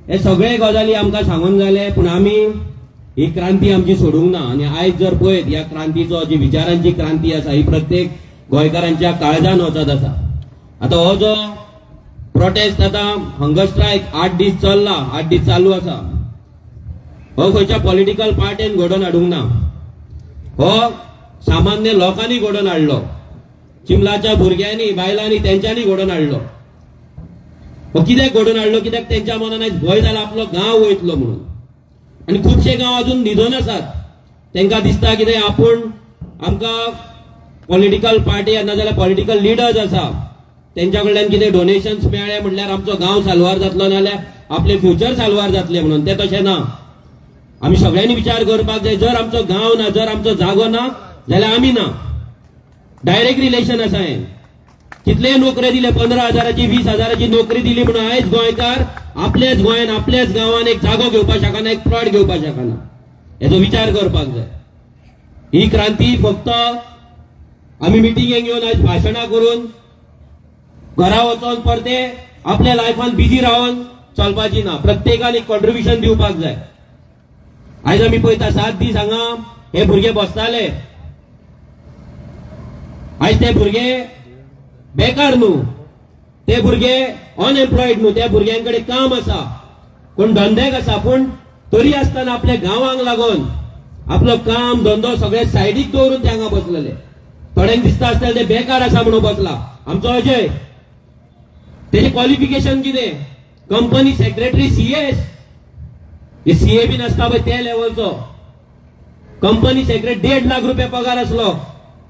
हे सगळे गजाली आमकां सांगून जाले, पूण आमी ही क्रांती आमची सोडूंक ना. आनी आयज जर पळयत ह्या क्रांतीचो जी विचारांची क्रांती आसा ही प्रत्येक गोंयकारांच्या काळजान वचत आसा. आतां हो जो प्रोटेस्ट आतां हंगर स्ट्रायक 8 दीस चल्ला, 8 दीस चालू आसा, हो खंयच्या पॉलिटिकल पार्टीन घडोवन हाडूंक ना, हो सामान्य लोकांनी घडोवन हाडलो, चिमलाच्या भुरग्यांनी बायलांनी तेंच्यांनी घडोवन हाडलो. हो कित्याक घडोवन हाडलो? कित्याक तेंच्या मनान आयज भंय जाला आपलो गांव वयतलो म्हणून. आनी खुबशे गांव अजून न्हिदोन आसात, तेंकां दिसता कितें आपूण आमकां पॉलिटिकल पार्टी नाजाल्यार पॉलिटिकल लिडर्स आसा तेंच्या कडल्यान कितें डोनेशन्स मेळ्ळे म्हणल्यार आमचो गांव साल्वार जातलो नाजाल्यार आपले फ्युचर साल्वार जातले म्हणून. तें तशें ना. आमी सगळ्यांनी विचार करपाक जाय, जर आमचो गांव ना, जर आमचो जागो ना जाल्यार आमी ना. डायरेक्ट रिलेशन आसा हें. कितले नोकरे दिले, 15,000ची 20,000ची नोकरी दिली म्हणून आयज गोंयकार आपल्याच गोंयान आपल्याच गांवान एक जागो घेवपाक शकना, एक प्लॉट घेवपाक शकना. हेजो विचार करपाक जाय. ही क्रांती फक्त आमी मिटिंगेक येवन आयज भाशणां करून घरा वचोन परते आपल्या लायफान बिजी रावन चलपाची ना. प्रत्येकान एक कॉन्ट्रिब्युशन दिवपाक जाय. आयज आमी पळयता 7 दीस हांगा हे भुरगे बसताले, आयज ते भुरगे बेकार न्हू, ते भुरगे अनएम्प्लॉयड न्हू, त्या भुरग्यांकडे काम आसा, कोण धंद्याक आसा, पूण तरी आसतना आपल्या गांवांक लागून आपलो काम धंदो सगळे सायडीक दवरून ते हांगा बसलेले. थोड्यांक दिसता आसतलें ते बेकार आसा म्हणून बसला. आमचो अजय, तेजें क्वॉलिफिकेशन कितें? कंपनी सेक्रेटरी CS, हे CA बी नासता पळय त्या लेवलचो कंपनी सेक्रेटरी, 1.5 लाख रुपया पगार आसलो.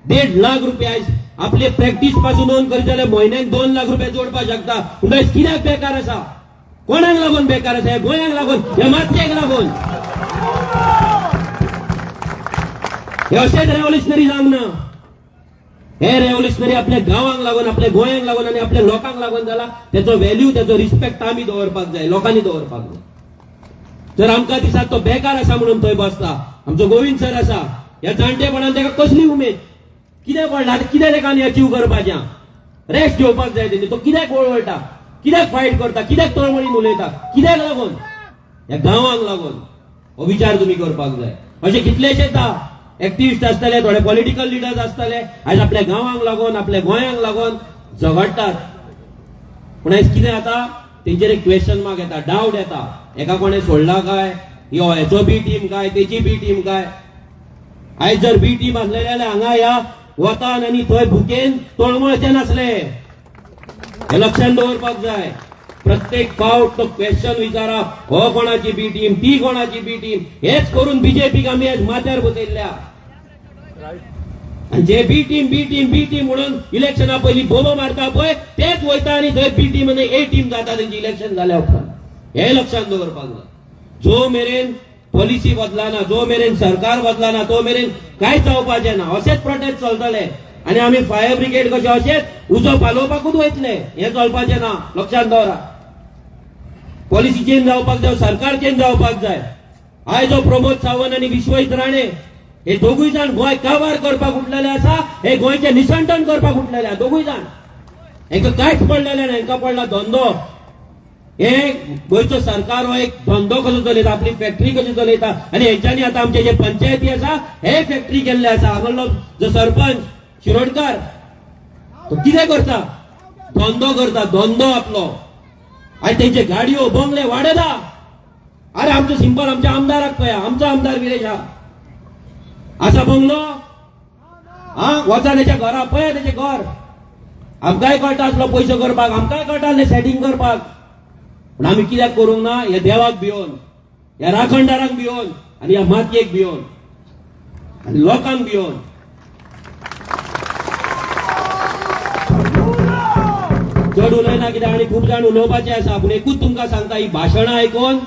1.5 लाख रुपया आयज आपले प्रॅक्टीस पासून नोंद करीत जाल्यार म्हयन्याक 2 लाख रुपया जोडपाक शकता. पूण आयज कित्याक बेकार आसा? कोणाक लागून बेकार आसा? ह्या गोंयांक लागून, ह्या मातयेक लागून. हे अशेच रेव्होल्युशनरी जावंक ना. हे रेव्होल्युशनरी आपल्या गांवांक लागून, आपल्या गोंयांक लागून आनी आपल्या लोकांक लागून जाला. तेचो व्हॅल्यू, तेचो रिस्पेक्ट आमी दवरपाक जाय, लोकांनी दवरपाक जाय. जर आमकां दिसता तो बेकार आसा म्हणून थंय बसता. आमचो गोविंद सर आसा, ह्या जाणटेपणान ताका कसली उमेद, कितें पडला आतां, कितें ताका आनी अचीव करपाचें? रेस्ट घेवपाक जाय तेणी. तो कित्याक वळवळटा, कित्याक फायट करता, कित्याक तळमळीन उलयता, कित्याक लागून? ह्या गांवांक लागून. हो विचार तुमी करपाक जाय. अशे कितलेशेच एक्टिविस्ट आसतले, थोडे पॉलिटिकल लिडर्स आसतले, आयज आपल्या गांवांक लागून, आपल्या गोंयांक लागून झगडटात. पूण आयज कितें जाता, तेंचेर एक क्वेश्चन मार्क येता, डावट येता, एका कोणें सोडला काय, ह्यो हेचो बी टीम काय, तेची बी टीम काय. आयज जर बी टीम आसलेले जाल्यार हांगा ह्या वतान आनी थंय भुकेन तळमळचे नासले. हे लक्षात दवरपाक जाय. प्रत्येक फावट तो क्वेश्चन विचारा, हो कोणाची बी टीम, ती कोणाची बी टीम. हेच करून बीजेपीक आमी आयज माथ्यार बसयल्ल्या. आनी जे B team B team B team म्हणून इलेक्शना पयलीं बोबो मारता पळय, तेच वयता आनी थंय बी टीम आनी ए टीम जाता तेंची इलेक्शन जाल्या उपरांत. हे लक्षात दवरपाक जाय. जो मेरेन पॉलिसी बदलाना, जो मेरेन सरकार बदलाना, तो मेरेन कांयच जावपाचें ना. अशेच प्रोटेस्ट चलतले आनी आमी फायर ब्रिगेड कशे अशेच उजो पालोवपाकूच वयतले. हें चलपाचें ना, लक्षात दवरा. पॉलिसी चेंज जावपाक जाय, सरकार चेंज जावपाक जाय. आयज हो प्रमोद सावंत आनी विश्वजीत राणे हे दोगूय जाण गोंय काबार करपाक उठलेले आसा, हे गोंयचें निसंटन करपाक उठलेले आसा दोगूय जाण. हेंकां कांयच पडलेलें ना, हेंकां पडला धंदो. हे गोंयचो सरकार हो एक धंदो कसो चलयता, आपली फॅक्टरी कशी चलयता. आनी हेंच्यांनी आतां आमचे जे पंचायती आसा हे फॅक्टरी केल्ले आसा. हांगासरलो जो सरपंच शिरोडकार तो कितें करता, धंदो करता, धंदो आपलो. आनी तेंचे गाडयो बंगले वाडयता. अरे आमचो सिंपल आमच्या आमदाराक पळया, आमचो आमदार विरेश आसा बंगलो, हा वचा तेच्या घरा पळया तेचें घर. आमकांय कळटा आसलो पयसो करपाक, आमकांय कळटा आसलें सेटींग करपाक, पूण आमी कित्याक करूंक ना? ह्या देवाक भियोन, ह्या राखणदारांक भियोन आनी ह्या मातयेक भियोन आनी लोकांक भियोन. चड उलयना कित्याक आनी खूब जाण उलोवपाचे आसा, पूण एकूच तुमकां सांगता, ही भाशणां आयकून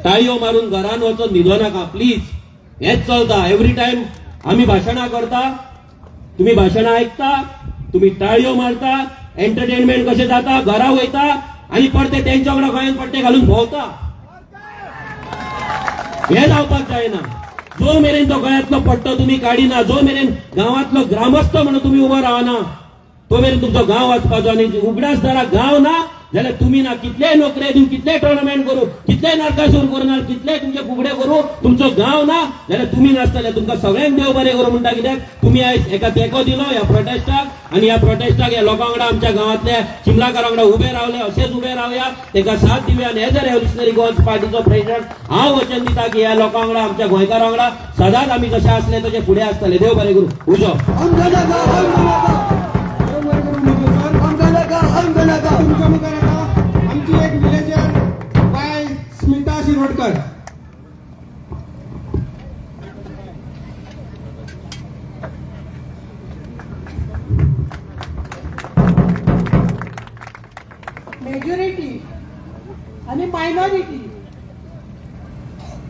टाळयो मारून घरान वचोन न्हिदो नाका प्लीज. हेंच चलता एवरी टायम. आमी भाशणां करता, तुमी भाशणां आयकता, तुमी टाळयो मारता, एंटरटेनमेंट कशें जाता, घरा वयता आनी परते तेंच्या वांगडा गोंयांत पट्टे घालून भोंवता. हें जावपाक जायना. जो मेरेन तो गोंयांतलो पट्टो तुमी काडिना, जो मेरेन गांवांतलो ग्रामस्थ म्हणून तुमी उबो रावना, तो मेरेन तुमचो गांव वचपाचो. आनी उगडास धरा, गांव ना जाल्यार तुमी ना कितलेय नोकरे दिवं, कितलेय टुर्नामेंट करूं, कितलेय नरकासूर करूं ना, कितलेय तुमचे फुगडे करूं, तुमचो गांव ना जाल्यार तुमी नासतले. तुमकां सगळ्यांक देव बरें करूं म्हणटा, कित्याक तुमी आयज एका तेंको दिलो ह्या प्रोटेस्टाक आनी ह्या प्रोटेस्टाक ह्या लोकां वांगडा, आमच्या गांवांतल्या चिंबलाकारां वांगडा उबे रावले. अशेच उबे रावया, तांकां साथ दिवया. आनी एज अ रेव्होल्युशनरी गोवन्स पार्टीचो प्रेसिडेंट हांव वचन दिता की ह्या लोकां वांगडा, आमच्या गोंयकारां वांगडा सदांच आमी जशे आसले तशे फुडें आसतले. देव बरें करूं. उजो. आमकां नाका, आमकां नाका. देव बरें करूं मधू सर. आमकां नाका, आमकां नाका. तुमच्या मुखार येता आमची एक विलेजर बाय स्मिता शिरोडकर. मेजॉरिटी आणि मायनॉरिटी.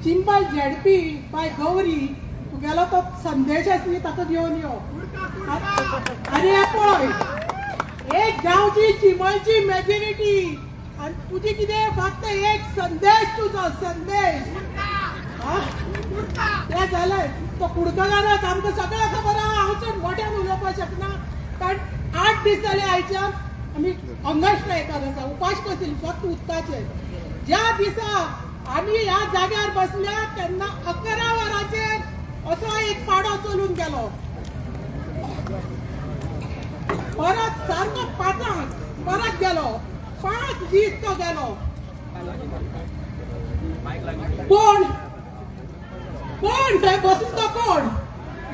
चिंबल झेडपी बाय गौरी, तुगेलो तो संदेश आसा न्ही, ताका घेवन यो. आनी हें पळय, एक गांवची चिंबलची मेजॉरिटी आनी तुजी कितें फक्त एक संदेश, तुजो संदेश. हा? तें जालें, तो कुडकणारच आमकां सगळें खबर आहा. हांव चड मोठ्यान उलोवपाक शकना, कारण 8 दीस जाले आयच्यान आमी हंगर स्ट्रायकार आसा, उपास बसली फक्त उदकाचेर. ज्या दिसा आमी ह्या जाग्यार बसल्या तेन्ना 11 वरांचेर असो एक पाडो चलून गेलो. परत सारको 5 परत गेलो. 5 दीस तो गेलो. कोण कोण थंय बसून तो कोण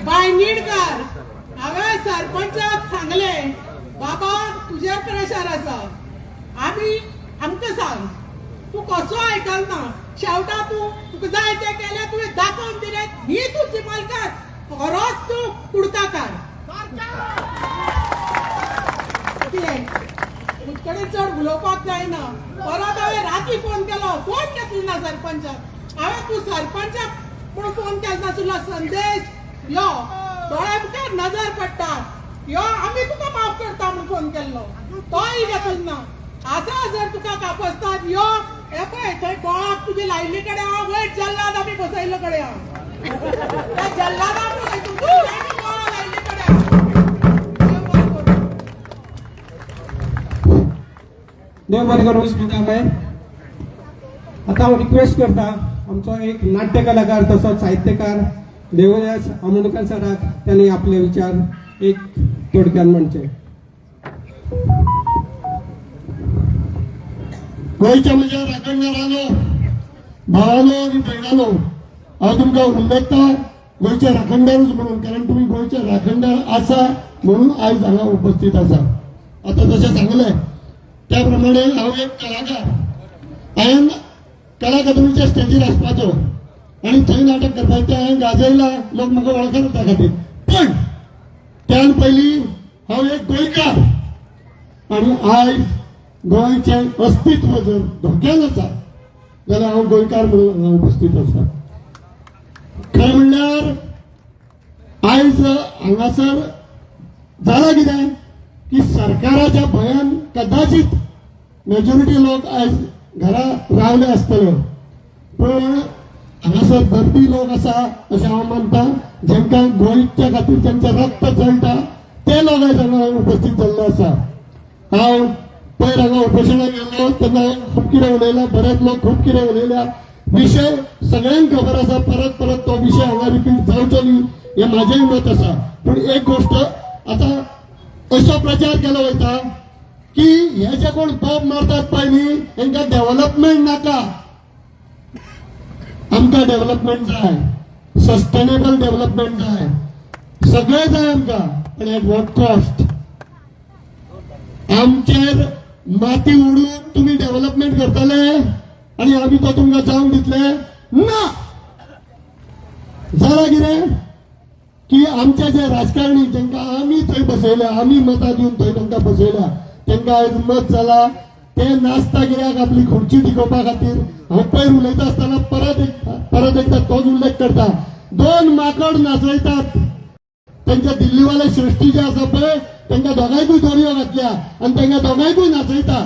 बायंगीणकार. हांवें सरपंचाक सांगलें, बाबा, तुजेर प्रेशर आसा, आमी आमकां सांग. तूं कसो आयकल ना. शेवटा तूं तुका जाय तें केलें, तुवें दाखोवन दिलें ही तूं चिमलकार, खरोच तूं कुडताकार. कितें तुजे कडेन चड उलोवपाक जायना. परत हांवें राती फोन केलो, फोन घेतलो ना सरपंचाक. हांवें तूं सरपंचाक म्हणून फोन केलो नासलो. संदेश यो, दोळ्या मुखार नजर पडटा, यो, आमी तुका माफ करता म्हणून फोन केल्लो, तोय घेतलो ना. आसा जर तुका कापस्ताद, यो. हे पळय, थंय गोळाक तुजी लायिल्ली कडेन हांव, वयर जल्लाद आमी बसयल्ले कडेन हांव, त्या जल्लादा पळय तुमकां गोळा लायिल्ले कडेन हांव. देव बरें करूं. देव बरें करूं स्मिताबाय. आतां हांव रिक्वेस्ट करता आमचो एक नाट्य कलाकार तसोच साहित्यकार देवदास आमोणकर सराक, त्यांनी आपले विचार एक थोडक्यान म्हणचे. गोंयच्या म्हज्या राखणदारांनो, भावानो आनी भयणानो, हांव तुमकां उल्लेखता गोंयचे राखणदारूच म्हणून, कारण तुमी गोंयचे राखणदार आसा म्हणून आयज हांगा उपस्थित आसा. आतां जशें सांगलें त्या प्रमाणे हांव एक कलाकार. हांवें कला अकादमीच्या स्टेजीर आसपाचो आनी थंय नाटक करपाचें हांवें गाजयलां, लोक म्हाका वळखतात त्या खातीर. पण त्यान पयलीं हांव एक गोंयकार आनी आयज गोंयचें अस्तित्व जर धोक्यान आसा जाल्यार हांव गोंयकार म्हणून हांगा उपस्थित आसा. खरें म्हणल्यार आयज हांगासर जाला कितें की सरकाराच्या भंयान कदाचित मेजॉरिटी लोक आयज घरा रावले आसतले, पण हांगासर दर्दी लोक आसा अशें हांव मानता, जेंकां गोंयच्या खातीर जेंचें रक्त जळटा ते लोक आयज हांगा उपस्थित जाल्ले आसा. हांव पयर हांगा उपोशणाक गेल्लो तेन्ना खूब कितें उलयलां, बरेच लोक खूब कितें उलयल्या. विशय सगळ्यांक खबर आसा, परत परत तो विशय हांगा रिपीट जावचो न्ही हें म्हाजेंय मत आसा. पूण एक गोश्ट, आतां असो प्रचार केलो वयता की हे जे कोण बॉम्ब मारतात पळय न्ही, हेंकां डेव्हलपमेंट नाका. आमकां डेव्हलपमेंट जाय, सस्टेनेबल डेव्हलपमेंट जाय, सगळें जाय आमकां, पण एट what cost? आमचेर माती उडून तुमी डेव्हलपमेंट करतले आनी आमी तो तुमकां जावन दितले ना. जाला कितें की आमचे जे राजकारणी, जेंकां आमी थंय बसयल्या, आमी मतां दिवन थंय तांकां बसयल्या, तांकां आयज मत जाला ते नाचता. कित्याक? आपली खुर्ची टिकोवपा खातीर. हांव पयर उलयता आसतना परत एकदा तोच उल्लेख करता. दोन माकड नाचयतात. तेंच्या दिल्लीवाले सृष्टी जे आसा पळय, तांकां दोगांयकूय दोरयो घातल्या आनी तांकां दोगांयकूय नाचयता.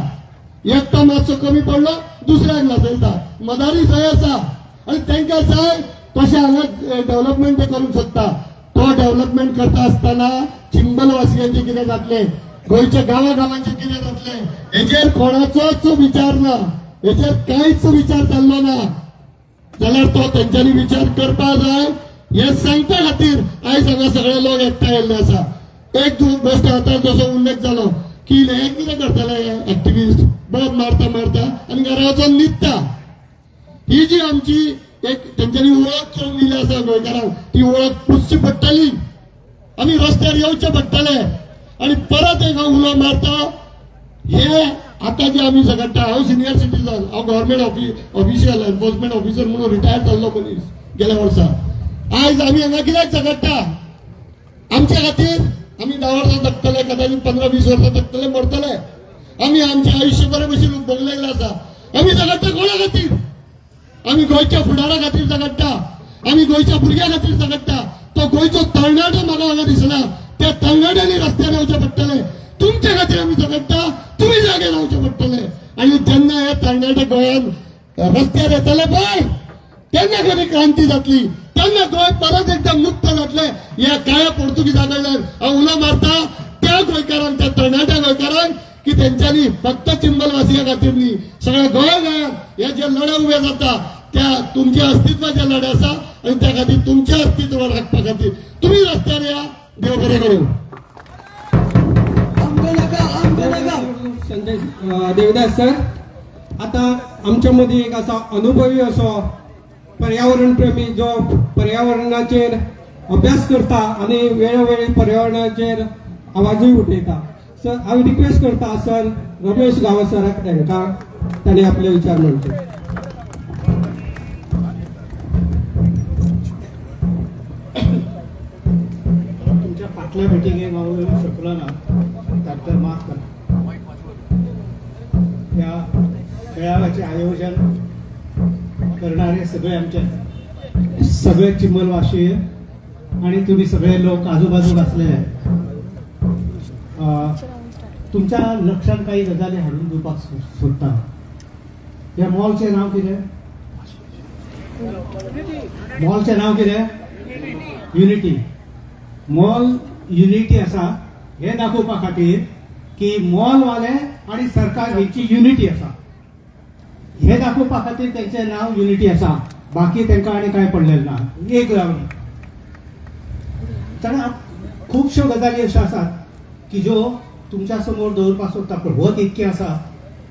एकटो मातसो कमी पडलो, दुसऱ्याक नाचयता. मदारी थंय आसा आनी तांकां जाय तशें हांगा डेव्हलपमेंट ते करूंक शकता. तो डेव्हलपमेंट करता आसतना चिंबलवासियांचें कितें जातलें? गोंयच्या गांवा गांवांचें कितें जातलें हेजेर कोणाचोच विचार ना, हेजेर कांयच विचार जाल्लो ना जाल्यार तो तेंच्यांनी विचार करपा जाय हें सांगपा खातीर आयज हांगा सगळे लोक एकठांय येयल्ले आसा. एक गोश्ट आतां जसो उल्लेख जालो की हे कितें करतले हे एक्टिविस्ट बॉम्ब मारता मारता आनी घरा वचोन न्हिदता. ही जी आमची एक तेंच्यांनी वळख करून दिली आसा गोंयकारांक, ती वळख पुसची पडटली, आमी रस्त्यार येवचें पडटलें. आनी परत एक हांव उलो मारता, हे आतां जे आमी झगडटा, हांव सिनियर सिटीजन, हांव गव्हर्मेंट ऑफिशियल एनफोर्समेंट ऑफिसर म्हणून रिटायर जाल्लो मनीस गेल्या वर्सा. आयज आमी हांगा कित्याक झगडटा? आमच्या खातीर आमी 10 वर्सां जगतले, कदाचित 15-20 वर्सां जगतले, मरतले. आमी आमचें आयुश्य बरें भशेन भोगलेलें आसा. आमी झगडटा कोणा खातीर? आमी गोंयच्या फुडारा खातीर झगडटा, आमी गोंयच्या भुरग्यां खातीर झगडटा. तो गोंयचो तरणाटो म्हाका हांगा दिसना, त्या तरणाट्यांनी रस्त्यार येवचें पडटलें. तुमच्या खातीर आमी झगडटा, तुमी जागे रावचें पडटलें. आनी जेन्ना हे तरणाटे गोंयांत रस्त्यार येतले पळय तेन्ना खरी क्रांती जातली, तेन्ना गोंय परत एकदा मुक्त जातलें ह्या काळ्या पोर्तुगीजा कडल्यान. हांव उलो मारता त्या गोंयकारांक, त्या तरणाट्या गोंयकारांक की तेंच्यांनी फक्त चिंबलवासिया खातीर न्ही, सगळ्या गोंय गोंयांत हे जे लढे उबे जाता त्या तुमच्या अस्तित्वाचे लढे आसा आनी त्या खातीर तुमचें अस्तित्व राखपा खातीर तुमी रस्त्यार या. देव बरें करूं. संजय देवदास सर, आता आमच्या मदीं एक असा अनुभवी असो पर्यावरण प्रेमी जो पर्यावरणाचेर अभ्यास करता आनी वेळोवेळी पर्यावरणाचेर आवाजूय उठयता. सर, हांव रिक्वेस्ट करता सर रमेश गांवस सराक, तांकां तांणी आपले विचार मांडचे. तुमच्या फाटल्या मिटिंगेक हांव येवंक शकलो ना, ताका माफ करा. ह्या मेळाव्याचें आयोजन करणारे सगळे आमचे सगळे चिंबलवासी आणि तुम्ही सगळे लोक आजूबाजूक आसलेले, तुमच्या लक्षात काही गजाली हाडून दिवपाक सोदता. ह्या मॉलचें नांव कितें? मॉलचें नांव कितें? Unity mall. युनिटी आसा हे दाखोवपा खातीर की मॉलवाले आणि सरकार हेची युनिटी आसा हे दाखोवपा खातीर तेंचें नांव युनिटी आसा. बाकी तांकां आनी कांय पडलेलें ना. एक रावली कारण खुबश्यो गजाली अश्यो आसात की ज्यो तुमच्या समोर दवरपाक सोदता, पूण वत इतकें आसा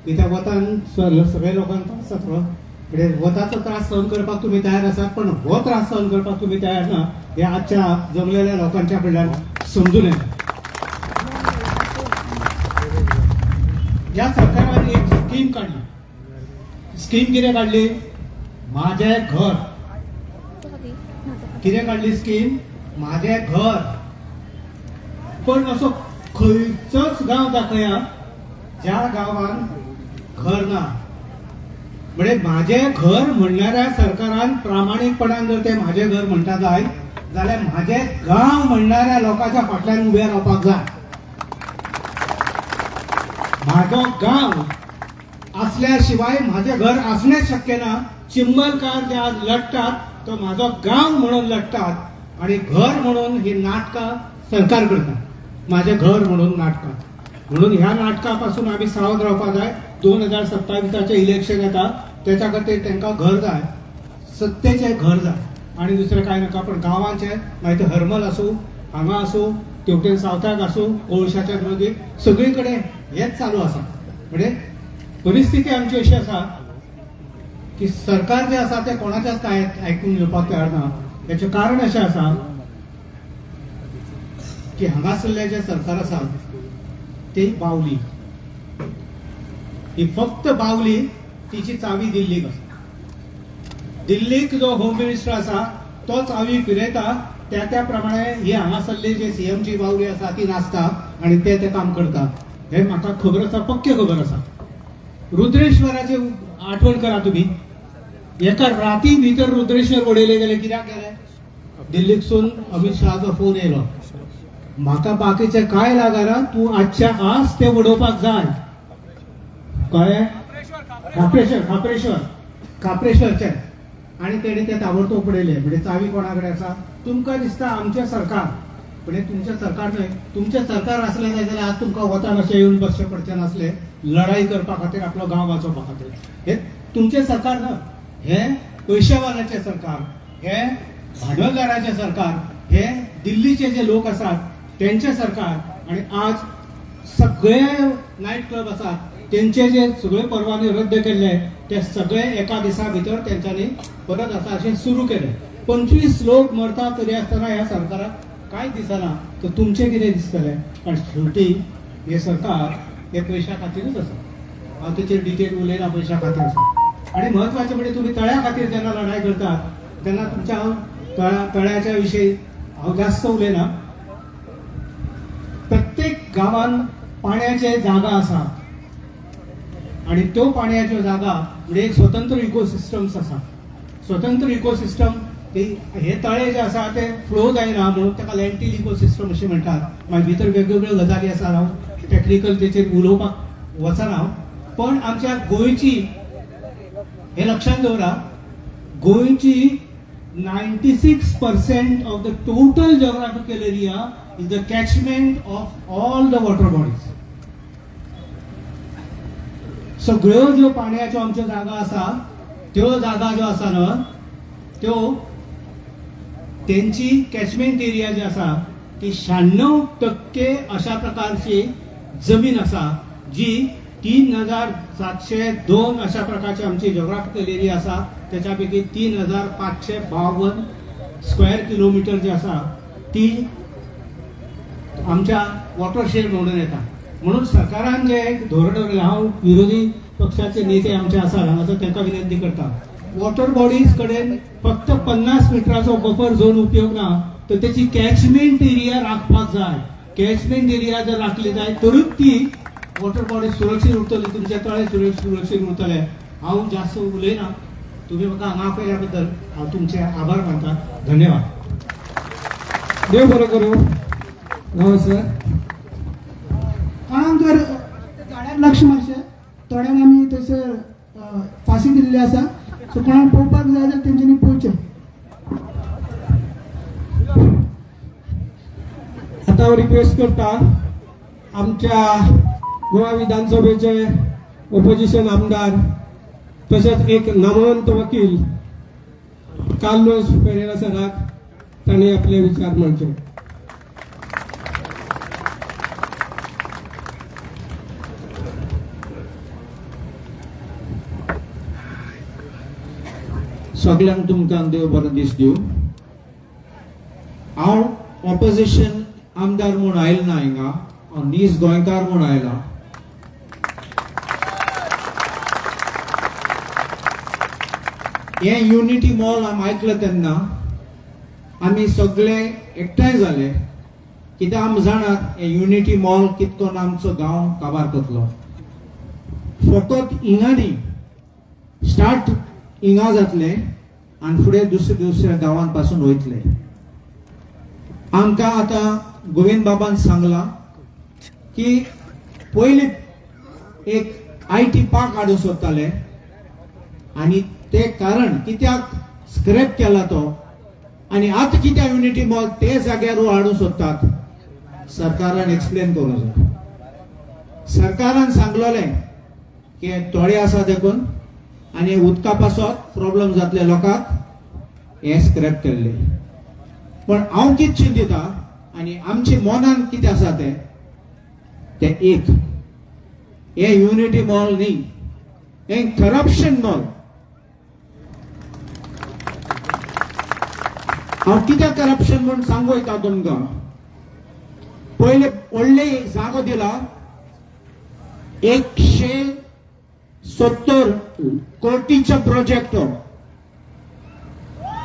की त्या वतान सगळ्या लोकांक त्रास जातलो. म्हणजे वताचो त्रास सहन करपाक तुमी तयार आसात, पण हो त्रास सहन करपाक तुमी तयार ना हे आजच्या जमलेल्या लोकांच्या कडल्यान समजून येता. ह्या सरकारान एक स्कीम काडली. स्कीम कितें काडली? माझें घर. कितें काडली स्कीम? माझें घर. पण असो खंयचोच गांव दाखया ज्या गांवान घर ना. म्हणजे माझें घर म्हणणाऱ्या सरकारान प्रामाणीकपणान जर ते माझें घर म्हणटा जाय जाल्यार माझें गांव म्हणणाऱ्या लोकांच्या फाटल्यान उबे रावपाक जाय. म्हाजो गांव असल्या शिवाय माझें घर असणेंच शक्य ना. चिंबलकार जे आज लढतात तो म्हाजो गांव म्हणून लढतात आणि घर म्हणून ही नाटकां सरकार करता. माझें घर म्हणून नाटकां, म्हणून ह्या नाटका पासून आमी सावध रावपाक जाय. 2027 इलेक्शन येता, तेच्या खातीर तांकां घर जाय, सत्तेचें घर जाय आणि दुसरें कांय नाका. पण गांवांचें मागीर ते हरमल आसूं, हांगा आसूं, तेवटेन सावथाक आसूं, कोळशाच्या विरोधी सगळी कडेन हेंच चालू आसा. म्हणजे परिस्थिती आमची अशी आसा की सरकार जे आसा तें कोणाच्याच कांय आयकून घेवपाक तयार ना. हेचें कारण अशें आसा की हांगासरलें जें सरकार आसा ती बावली, ही फक्त बावली, तिची चावी दिल्लीक आसा. दिल्लीक जो होम मिनिस्टर आसा तो चावी फिरयता, त्या त्या प्रमाणे ही हांगासरली जे सीएमची बावली आसा ती नाचता आनी ते ते काम करता. हे म्हाका खबर आसा, पक्के खबर आसा. रुद्रेश्वराची आठवण करा तुमी, एका राती भितर रुद्रेश्वर उडयले गेले. कित्याक गेले? दिल्लीकसून अमित शहाचो फोन येयलो, म्हाका बाकीचे काय लागना, तूं आजच्या आज ते उडोवपाक जाय. कळ्ळें? खाप्रेश्वर, खाप्रेश्वर, खाप्रेश्वरचें. आनी तेणी ते ताबडतोब उडयले. म्हणजे चावी कोणा कडेन आसा? तुमकां दिसता आमचें सरकार पण हें तुमचें सरकार न्हय. तुमचें सरकार आसलें जाय जाल्यार आज तुमकां वतान अशें येवन बसचें पडचें नासलें लढाई करपा खातीर, आपलो गांव वाचोवपा खातीर. हें तुमचें सरकार न्हय, हें पयशेवाल्याचें सरकार, हें भांडवलदाराचें सरकार, हे दिल्लीचे जे लोक आसात तेंचें सरकार. आनी आज सगळे नायट क्लब आसात तेंचे जे सगळे परवाने रद्द केल्ले ते सगळे एका दिसा भितर तेंच्यांनी परत आसा अशें सुरू केले. 25 लोक मरता तरी आसतना ह्या सरकाराक कांय दिसना, तर तुमचें कितें दिसतलें? कारण शेवटी हें सरकार हे पयशा खातीरूच आसा. हांव तेचेर डिटेल उलयना, पयशा खातीर आसा. आनी म्हत्वाचें म्हणजे तुमी तळ्या खातीर जेन्ना लढाई करतात तेन्ना तुमच्या हांव तळ्याच्या विशयी हांव जास्त उलयना. प्रत्येक गांवान पाण्याचे जागा आसा आनी त्यो पाण्याच्यो जागा म्हणजे एक स्वतंत्र इकोसिस्टम्स आसा. स्वतंत्र इकोसिस्टम हे तळे जे आसा ते फ्लो जायना म्हणून ताका लँटील इकोसिस्टम अशें म्हणटात. मागीर भितर वेगवेगळ्यो गजाली आसा, हांव टॅक्निकल तेचेर उलोवपाक वचना. पण आमच्या गोंयची हे लक्षांत दवरा, गोंयची 96% of the total geographical area is the catchment of all the water bodies. सगळ्यो ज्यो पाण्याच्यो आमच्यो जागा आसा त्यो जागा ज्यो आसा न्हय त्यो तेंची कॅचमेंट एरिया जी आसा ती 96% अशा प्रकारची जमीन आसा जी 3702 अशा प्रकारची आमची जोग्राफिकल एरिया आसा. त्याच्या पैकी 3552 स्क्वेअर किलोमीटर जी आसा ती आमच्या वॉटरशेड म्हणून येता. म्हणून सरकारान जे एक धोरण दवरलें, हांव विरोधी पक्षाचे नेते आमचे आसा हांगासर तांकां विनंती करता, वॉटर बॉडीज कडेन फक्त 50 मिटराचो बफर झोन उपयोग ना, तर तेची कॅचमेंट एरिया राखपाक जाय. कॅचमेंट एरिया जर राखली जाय तरूच ती वॉटर बॉडी सुरक्षीत उरतली, तुमचे तळे सुरक्षीत उरतले. हांव जास्त उलयना, तुम्ही म्हाका हांगा आपयल्या बद्दल हांव तुमचे आभार मानता. धन्यवाद. देव बरो करूं. हो सर, कोणाक जर झाडार लक्ष मारचें, थोड्यांक आमी थंयसर फांसी दिल्ली आसा, सो कोणाक पळोवपाक जाय जाल्यार तेंच्यांनी पळोवचें. आतां हांव रिक्वेस्ट करता आमच्या गोवा विधानसभेचे ओपोजिशन आमदार तशेंच एक नामवंत वकील कार्लोस पेरेरा सराक तांणी आपले विचार मांडचे. सगल्यांक तुमकां देव बरो दीस दिवं. हांव ऑपोजिशन आमदार म्हूण आयल ना हिंगा, हांव नीज गोंयकार म्हूण आयला. हें युनिटी मॉल आमी आयकलें तेन्ना आमी सगळे एकठांय जाले, कित्याक आमी जाणात हें युनिटी मॉल कितको आमचो गांव काबार करतलो. फकत हिंगा न्ही, स्टार्ट हिंगा जातलें आनी फुडें दुसऱ्या दुसऱ्या गांवांत पासून वयतले. आमकां आतां गोविंद बाबान सांगलां की पयलीं एक IT park हाडूंक सोदताले आनी ते कारण कित्याक स्क्रॅप केला तो आनी आतां कित्याक युनिटी मॉल ते जाग्यार हाडूंक सोदतात, सरकारान एक्सप्लेन करूंक जाय. सरकारान सांगलोलें की तोडे आसा देखून आनी उदका पासत प्रॉब्लम जातले लोकांक, हें स्क्रॅप केल्लें. पण हांव कितें चिंतिता आनी आमचे मनान कितें आसा तें तें एक, हें युनिटी मॉल न्ही, हें करप्शन मॉल. हांव कित्याक करप्शन म्हूण सांगू वयता तुमकां. पयले व्हडले जागो दिला 170 कोटीचो प्रोजेक्ट,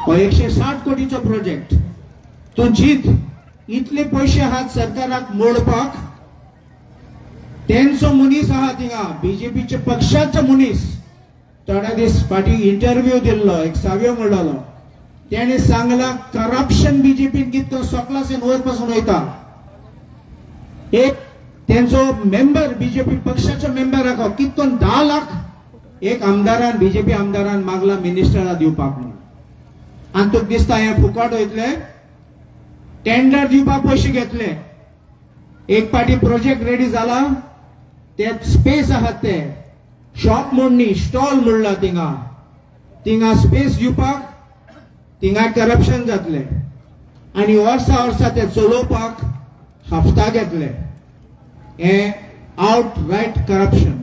हो 160 कोटीचो प्रोजेक्ट. तूं जीत इतले पयशे आहात सरकाराक मोडपाक, तेंचो मनीस आहा थिंगा बीजेपीच्या पक्षाचो मनीस, थोड्या दीस फाटीं इंटरव्यू दिल्लो एक साव्यो म्हणलो, तेणें सांगलां करप्शन बीजेपीन कितको सोकलासेन वयर पासून वयता. एक तेंचो मेंबर बीजेपी पक्षाचो मेंबर आहा कितको 10 लाख एक आमदारान बीजेपी आमदारान मागला मिनिस्टरा दिवपाक म्हणून. आनी तुका दिसता हें फुकट वयतलें? टेंडर दिवपाक पयशे घेतले. एक पाटी प्रोजेक्ट रेडी जाला, ते स्पेस आहात ते शॉप म्हूण न्ही, स्टॉल म्हणला थिंगा, थिंगा स्पेस दिवपाक थिंगा करप्शन जातले आनी वर्सा वर्सा ते चलोवपाक हफ्ता घेतले. हे आवट रायट करप्शन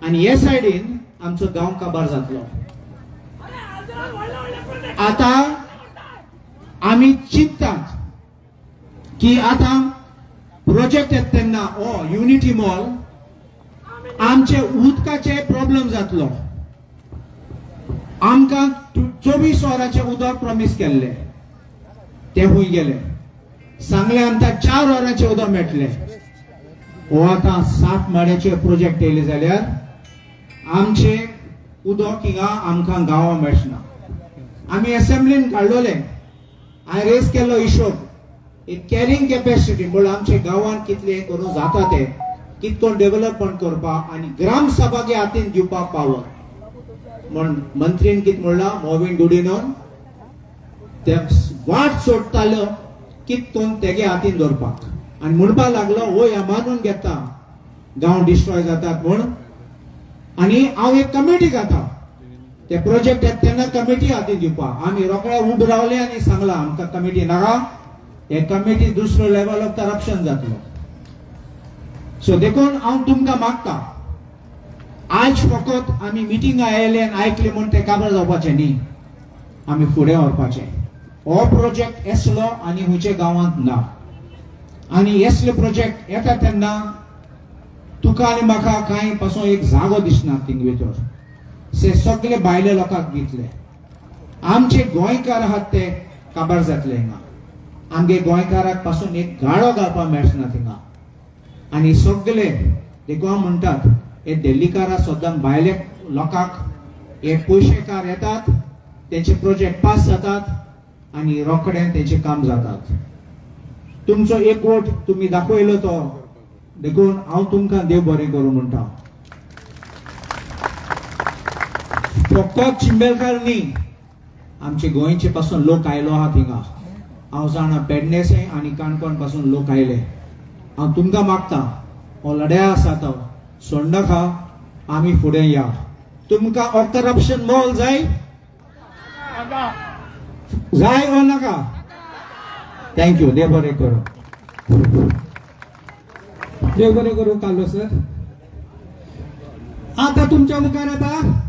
आनी हे सायडीन आमचो गांव काबार जातलो. आतां आमी चिंततात की आतां प्रोजेक्ट येता तेन्ना हो युनिटी मॉल आमचे उदकाचे प्रॉब्लम जातलो. आमकां 24 वरांचें उदक प्रॉमीस केल्लें, तें खूंय गेलें? सांगलें आमकां 4 वरांचें उदक मेळटलें. हो आतां 7 माड्याचे प्रोजेक्ट येयले जाल्यार आमचें उदक हिंगा आमकां गांवां मेळचना. आमी एसेंब्लीन काडलोले, हांवें रेज केल्लो हिशोब, एक कॅरिंग कॅपॅसिटी म्हणल्यार आमच्या गांवांत कितलें करूं जाता तें कितको डेव्हलपमेंट करपाक आनी ग्राम सभागे हातीन दिवपाक पावर म्हण मंत्रीन कितें म्हणलां, मोविन गुडिनोन ते वाट सोडटालो कितकोन तेगे हातीन दवरपाक आनी म्हणपाक लागलो वय हांव मानून घेता गांव डिस्ट्रॉय जातात म्हूण आनी हांव एक कमिटी घाता, ते प्रोजेक्ट येता तेन्ना कमिटी हातीन दिवपाक. आमी रोखडे उबे रावले आनी सांगलां आमकां कमिटी नाका, हे कमिटी दुसरो लेवल ऑफ करप्शन जातलो. सो देखून हांव तुमकां मागता, आज फकत आमी मिटिंगा आयले आनी आयकले म्हूण तें काबार जावपाचें न्ही, आमी फुडें व्हरपाचें. हो प्रोजेक्ट येसलो आनी खंयच्या गांवांत ना, आनी येसले प्रोजेक्ट येता तेन्ना तुका आनी म्हाका कांय पासून एक जागो दिसना थिंग भितर. से सगळे भायले लोकांक दितले, आमचे गोंयकार आहात ते काबार जातले हिंगा. आमगे गोंयकाराक पासून एक गाडो घालपाक मेळचना थिंगा. आनी सगळे देखून हांव म्हणटात हे दिल्लीकारां सद्दां भायले लोकांक हे पयशेकार येतात, तेंचे प्रोजेक्ट पास जातात आनी रोखडे तेंचे काम जातात. तुमचो एक वोट तुमी दाखयलो तो, देखून हांव तुमकां देव बरें करूं म्हणटा. फकत चिंबेलकार न्ही, आमचे गोंयचे पासून लोक आयलो आहा थिंगा. हांव जाणा पेडणेसे आनी काणकोण पासून लोक आयले. हांव तुमकां मागता हो लढाय आसा तो सोडनाका, आमी फुडें या. तुमकां हो करप्शन मोल जाय जाय वो नाका? Thank you, देव बरें करूं. देव बरें करूं कार्लो सर. आतां तुमच्या मुखार येता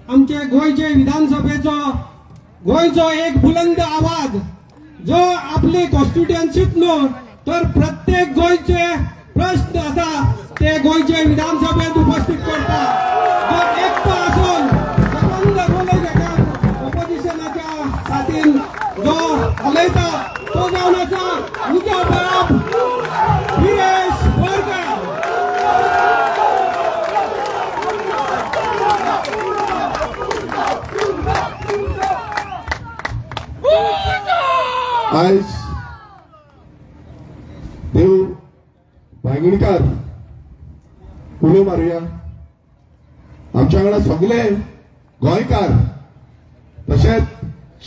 आमचे गोंयचे विधानसभेचो गोंयचो एक बुलंद आवाज, जो आपली कॉन्स्टिट्युएन्सीत न्हू तर प्रत्येक गोंयचे प्रश्न आसा ते गोंयचे विधानसभेत उपस्थित करता, जो एकटो आसून सबंद रोल घेता ऑपोजिशनाच्या साथीन जो उलयता तो जावन आसा उजो बाब विरेश बोरकार. आयज देव वांयगणकार उलो मारुया. आमच्या वांगडा सगळे गोंयकार तशेंच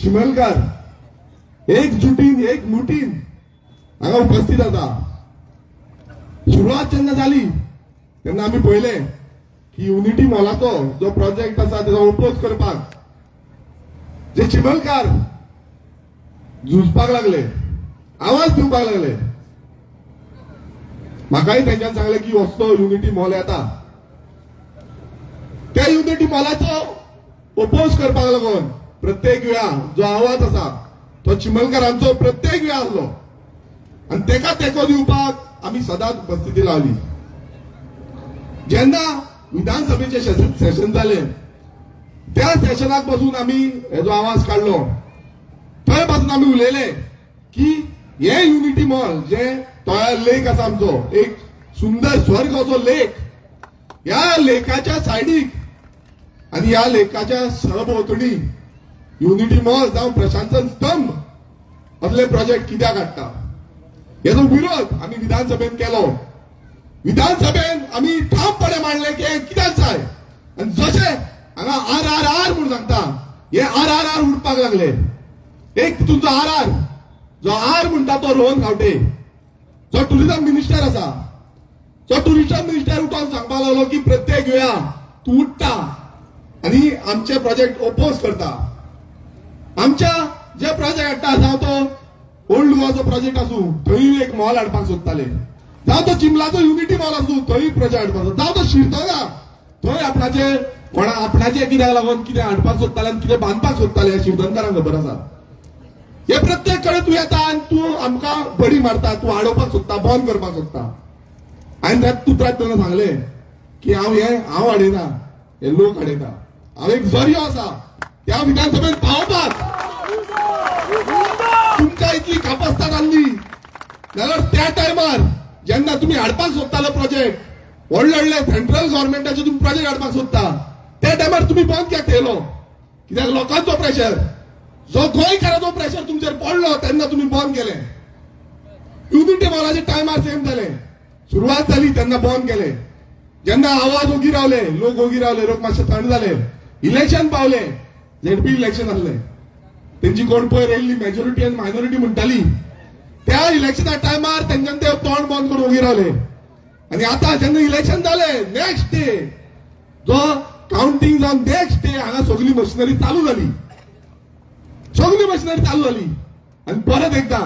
शिमलकार एकजुटीन एक मुठीन हांगा उपस्थित आसा. सुरवात जेन्ना जाली तेन्ना आमी पळयलें की युनिटी मॉलाचो जो प्रोजेक्ट आसा तेजो ओपोज करपाक जे चिमलकार झुजपाक लागले, आवाज दिवपाक लागले. म्हाकाय तेंच्यान सांगलें की असलो युनिटी मॉल येता, त्या युनिटी मॉलाचो ओपोज करपाक लागून प्रत्येक वेळा जो आवाज आसा तो चिमलकारांचो प्रत्येक वेळा आसलो आनी तेका तेंको दिवपाक आमी सदांच उपस्थिती लावली. जेन्ना विधानसभेचे सेशन जाले त्या सेशनाक बसून आमी हेजो आवाज काडलो. थंय पासून आमी उलयले की हे युनिटी मॉल जे तोया लेक आसा आमचो एक सुंदर स्वर्ग असो लेक, ह्या लेकाच्या सायडीक आनी ह्या लेकाच्या सरभोंवतणी युनिटी मॉल जावं प्रशासन स्तंभ असले प्रोजेक्ट कित्याक हाडटा हेजो विरोध आमी विधानसभेन केलो. विधानसभेन आमी ठामपणे मांडले की हें कित्याक जाय आनी जशें हांगा आर आर आर म्हूण सांगता, हे आर आर आर उडपाक लागले. एक तुमचो आर आर जो आर म्हणटा तो रोहन खावटे, जो टुरिझम मिनिस्टर आसा, जो टुरिझम मिनिस्टर उठोन सांगपाक लागलो की प्रत्येक वेळा तूं उठ्ठा आनी आमचे प्रोजेक्ट ओपोज करता. आमच्या जे प्रोजेक्ट हाडटा, जावं तो ओल्ड गोवाचो प्रोजेक्ट आसूं, थंय एक मॉल हाडपाक सोदताले, जावं तो चिंबलाचो युनिटी मॉल आसूं, थंय प्रोजेक्ट हाडपाक सोदता, जावं तो शिरदोना थंय आपणाचे कोणा आपणाचे कित्याक लागून कितें हाडपाक सोदताले आनी कितें बांदपाक सोदताले, शिरदोनकारांक खबर आसा. हे प्रत्येक कडेन तूं येता आनी तूं आमकां बडी मारता, तूं आडोवपाक सोदता, बंद करपाक सोदता. हांवें त्या उतराक तेन्ना सांगलें की हांव हे हांव हाडयना, हे लोक हाडयता. हांव एक जरियो आसा त्या विधानसभेत पावोवपाक. तुमकां इतली कापस्ताद आहली जाल्यार त्या टायमार जेन्ना तुमी हाडपाक सोदताले प्रोजेक्ट, व्हडले व्हडले सेंट्रल गव्हर्मेंटाचे तुमी प्रोजेक्ट हाडपाक सोदता, त्या टायमार तुमी बंद कित्याक केलो? कित्याक लोकांचो प्रेशर, जो गोंयकाराचो प्रेशर तुमचेर पडलो तेन्ना तुमी बंद केले. युनिटी मॉलाचे टायमार सेम जाले, सुरवात जाली तेन्ना बंद केले. जेन्ना आवाज ओगी रावले, लोक ओगी रावले, लोक मातशे थंड जाले, इलेक्शन पावले, झेडपी इलेक्शन आहले, तेंची कोण पयर येयल्ली मेजॉरिटी आनी मायनॉरिटी म्हणटाली, त्या इलेक्शना टायमार तेंच्यान ते तोंड बंद करून ओगी रावले. आनी आतां जेन्ना इलेक्शन जाले, नेक्स्ट डे जो कावंटींग जावन नेक्स्ट डे हांगा सगळी मशिनरी चालू जाली, सगळी मशिनरी चालू जाली. आनी परत एकदां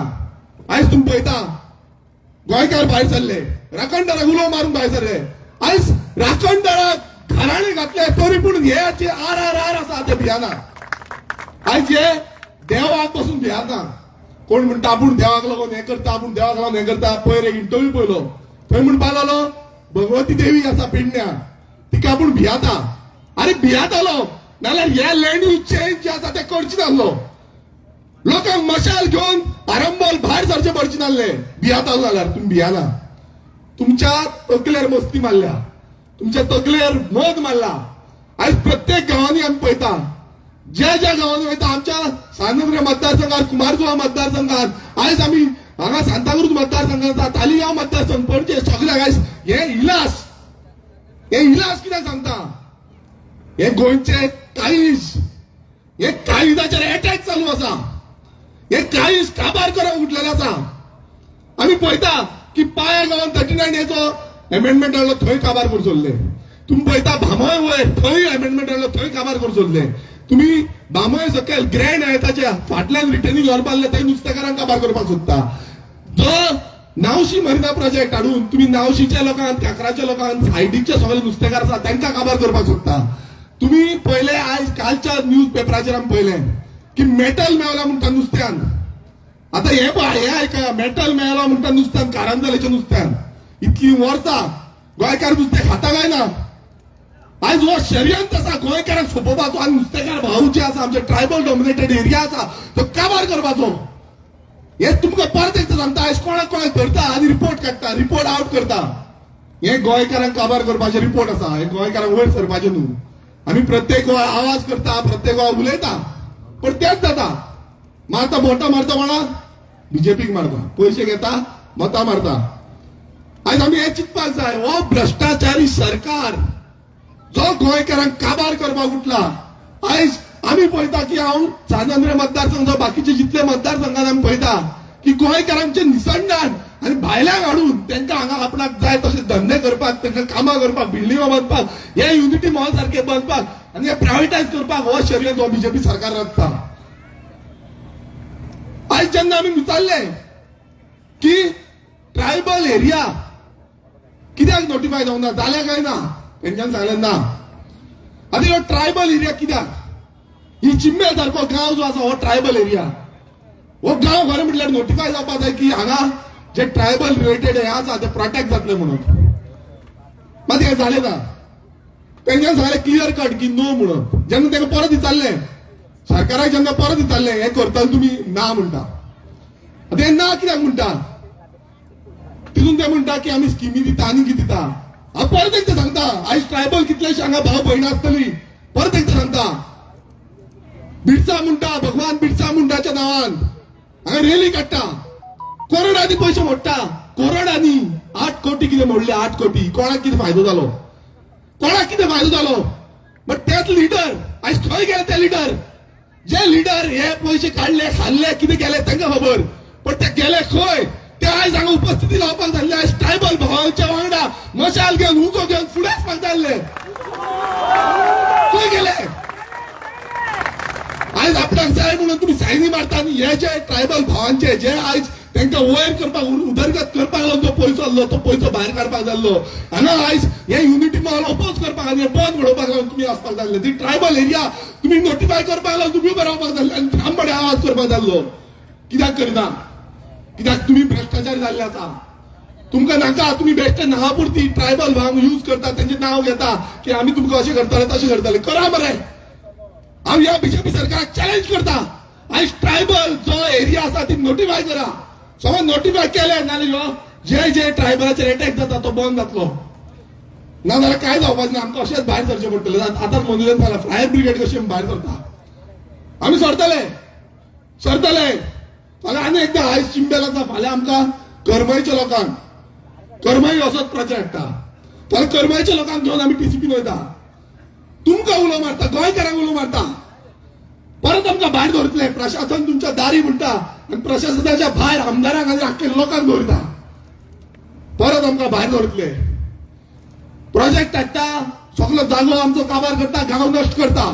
आयज तुमी पळयता गोंयकार भायर सरले, राखणदाराक उलो मारून भायर सरले. आयज राखणदाराक घराणे घातले तरी पूण हे जे आर आर आर आसा ते भियाना. आयज हे देवाक पसून भियाना. कोण म्हणटा आपूण देवाक लागून हें करता, आपूण देवाक लागून हें करता. पयर एक इंटरव्यू पळयलो, थंय म्हणपाक लागलो भगवती देवी आसा पेडण्या, तिका आपूण भियाता. अरे भियातालो नाल्यार हे लँड यूज चेंज जे आसा ते करचे नासलो. लोकांक मशाल घेवन आरंबोल भायर सरचे पडचे नासले भियातालो जाल्यार. तुमी भियाना. तुमच्या तकलेर मस्ती मारल्या, तुमच्या तकलेर मद मारला. आयज प्रत्येक गांवांनी आमी पळयता, ज्या ज्या गांवांनी वयता, आमच्या सांत मतदारसंघात, कुमारजुवा मतदारसंघात, आयज आमी हांगा सांताक्रूज मतदारसंघात, तालिगांव मतदारसंघ, पणजे, सगळ्याक आयज हे इलास, हे इलास कित्याक सांगता, हे गोंयचे काळीज, हे काळीजाचेर एटॅक चालू आसा. हे काळीज काबार करप उठलेले आसा. आमी पळयता की पाया गांवांत 39 हेचो एमेंडमेंट हाडलो, थंय काबार करून सोडले. तुमी पळयता भामय वयर थंय एमेंडमेंट हाडलो, थंय काबार करून सोडले. तुमी बामय सकयल ग्रँड हायताच्या फाटल्यान रिटर्निंग वॉल बांदले, थंय नुस्तेकारांक काबार करपाक सोदता. जो नावशी मरिना प्रोजेक्ट हाडून तुमी नावशीच्या लोकांक, काकराच्या लोकांक, सायडीकचे सगळे नुस्तेकार आसा तांकां काबार करपाक सोदता. तुमी पयले आयज कालच्या न्यूज पेपराचेर आमी पळयलें की मेटल मेवला म्हणटा नुस्त्यान. आतां हे पळय, हे आयका, मेटल मेळला म्हणटा नुस्त्यान, कारंजलेच्या नुस्त्यान. इतली वर्सां गोंयकार नुस्तें खाता काय ना? आयज हो षडयंत्र आसा गोंयकारांक सोंपोवपाचो आनी नुस्तेकार भाव जे आसा, आमचे ट्रायबल डॉमिनेटेड एरिया आसा तो काबार करपाचो. हे तुमकां परत एकदां सांगता, आयज कोणाक कोणाक धरता आनी रिपोर्ट काडटा, रिपोर्ट आवट करता. हे गोंयकारांक काबार करपाचे रिपोर्ट आसा, हे गोंयकारांक वयर सरपाचे न्हू. आमी प्रत्येक वेळा आवाज करता, प्रत्येक वेळा उलयता, पण तेच जाता. मारता बोटां मारता कोणाक? बीजेपीक मारता, पयशे घेता, मतां मारता. आयज आमी हें चिंतपाक जाय, हो भ्रश्टाचारी सरकार जो गोंयकारांक काबार करपाक उठला. आयज आमी पळयता की हांव सांत आंद्रे मतदारसंघ, बाकीचे जितले मतदारसंघात आमी पळयता की गोंयकारांचे निसंडान आनी भायल्यांक हाडून तांकां हांगा आपणाक जाय तशे धंदे करपाक, तांकां कामां करपाक, बिल्डिंगो बांदपाक, हे युनिटी मॉल सारखे बांदपाक आनी हे प्रायव्हेटायज करपाक हो षडयंत्र हो बीजेपी सरकार रचता. आयज जेन्ना आमी विचारले की ट्रायबल एरिया कित्याक नोटिफाय जावंक ना, जाल्या काय ना, तेंच्यान सांगलें ना. आतां ह्यो ट्रायबल एरिया कित्याक? ही चिंबे सारको गांव जो आसा हो ट्रायबल एरिया. हो गांव खरें म्हटल्यार नोटिफाय जावपाक जाय की हांगा जे ट्रायबल रिलेटेड हे आसा ते प्रोटेक्ट जातले म्हणून. मात हें जालें ना. तेंच्यान सांगलें क्लियर कट की नो म्हणून. जेन्ना तांकां परत विचारलें, सरकाराक जेन्ना परत विचारलें हें करतले तुमी, ना म्हणटा. आतां हें ना कित्याक म्हणटा? तितून ते म्हणटा की आमी स्किमी दिता आनी कितें दिता. हांव परत एकदां सांगता, आयज ट्रायबल कितलेशे हांगा भाव भयणां आसतली, परत एकदां सांगता, बिरसा मुंडा, भगवान बिरसा मुंडाच्या नांवान हांगा रेली काडटा, करोडांनी पयशे मोडटा, करोडांनी. 8 कोटी कितें मोडले, 8 कोटी कोणाक कितें फायदो जालो? कोणाक कितें फायदो जालो? बट तेच लिडर आयज खंय गेले? ते लिडर, जे लिडर हे पयशे काडले, खाल्ले, कितें केले तांकां खबर. पण ते गेले खंय? ते आयज हांगा उपस्थिती लावपाक जाल्ले. आयज ट्रायबल भावांच्या वांगडा मशाल घेवन, उजो घेवन फुडें वचपाक जाल्ले. खंय गेले? आयज आपणाक जाय म्हणून तुमी सायनी मारता आनी हे जे ट्रायबल भावांचे जे आयज तांकां वयर करपाक, उदरगत करपाक लागून जो पयसो आसलो तो पयसो भायर काडपाक जाल्लो. हांगा आयज हे युनिटी मॉल ओपोज करपाक आनी बंद उडोवपाक लागून तुमी वचपाक जाल्ले. ती ट्रायबल एरिया तुमी नोटिफाय करपाक लागून तुमी उबे रावपाक जाल्ले आनी ठामपणे आवाज करपाक जाल्लो. कित्याक करिना? कित्याक तुमी भ्रश्टाचार जाल्ले आसा. तुमकां नाका. तुमी बेश्टे नांवा पुरती ट्रायबल भावांक यूज करता, तेंचें नांव घेता की आमी तुमकां अशें करतले, तशें करतले. करा मरे. हांव ह्या बीजेपी सरकाराक चॅलेंज करता, आयज ट्रायबल जो एरिया आसा ती नोटिफाय करा. समज नोटिफाय केले नाजाल्यार जे जे ट्रायबलाचेर एटॅक जाता तो बंद जातलो. ना जाल्यार काय जावपाचें ना. आमकां अशेंच भायर सरचें पडटलें. आतांच मनोजन जाला, फायर ब्रिगेड कशी आमी भायर सरता. आमी सरतले, सरतले. फाल्यां आनी एकदां आयज चिंबेल आसा, फाल्यां आमकां करमळच्या लोकांक, करमळी असोच प्रचार हाडटा. फाल्यां करमळच्या लोकांक घेवन आमी टीसीपीन वयता. तुमकां उलो मारता, गोंयकारांक उलो मारता. परत आमकां भायर दवरतले. प्रशासन तुमच्या दारी म्हणटा आनी प्रशासनाच्या भायर आमदारांक आनी आख्खे लोकांक दवरता. परत आमकां भायर दवरतले. प्रोजेक्ट हाडटा, सगलो जागो आमचो काबार करता, गांव नश्ट करता.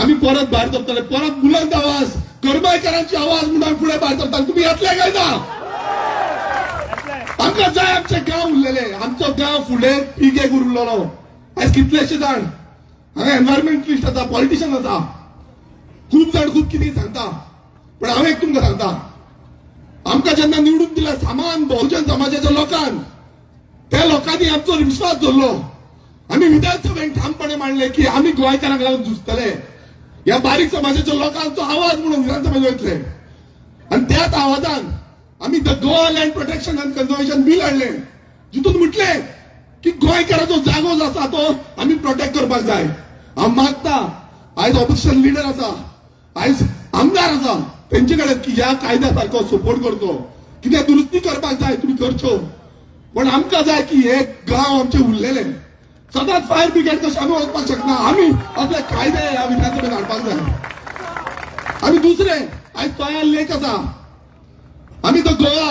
आमी परत भायर सरतले. परत बुलंद आवाज, करमळकरांची आवाज म्हणून आमी फुडें भायर सरतले. तुमी येतले काय ना? आमकां जाय आमचे गांव उरलेले. आमचो गांव फुडें पिगे उरलेलो. आयज कितलेशे जाण हांगा एनवायरमेंटलिस्ट आसा, पॉलिटिशियन आसा, खूब जाण खूब कितें सांगता. पण हांव एक तुमकां सांगता, आमकां जेन्ना निवडून दिला सामान बहुजन समाजाच्या लोकांक, त्या लोकांनी आमचो विश्वास दवरलो. आमी विधानसभेन ठामपणे मांडले की आमी गोंयकारांक लागून झुजतले. ह्या बारीक समाजाच्या लोकांचो आवाज म्हणून विधानसभेन वयतले. आनी त्याच आवाजान आमी the Goa Land Protection and Conservation Bill हाडले, जितून म्हटले की गोंयकाराचो जागो जो आसा तो आमी प्रोटेक्ट करपाक जाय. हांव मागता, आयज ऑपोजिशन लिडर आसा, आयज आमदार आसा, तेंचे कडेन की ह्या कायद्या सारको सपोर्ट करचो. कितें दुरुस्ती करपाक जाय तुमी करच्यो, पण आमकां जाय की हे गांव आमचे उरलेले. सदांच फायर ब्रिगेड कशें आमी वचपाक शकना. आमी असले कायदे ह्या विधानसभेत हाडपाक जाय. आमी दुसरे, आयज तोयार लेक आसा. आमी तो Goa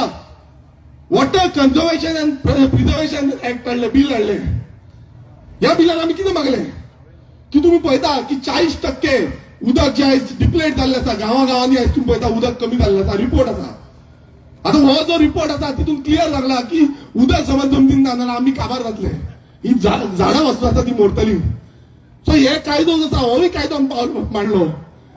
Water Conservation and Preservation Act हाडले, बील हाडले. ह्या बिलान आमी कितें मागले की तुमी पळयता की 40% उदक जे आयज डिप्लेट जाल्लें आसा गांवा गांवांनी. आयज तुमी पळयता उदक कमी जाल्लें आसा, रिपोर्ट आसा. आतां हो जो रिपोर्ट आसा तितून क्लियर लागला की उदक समज जमनीन ना जाल्यार आमी काबार जातले, ही झाडां वस्तू आसा ती मोडतली. सो हे कायदो जो आसा होय कायदो आमी मांडलो.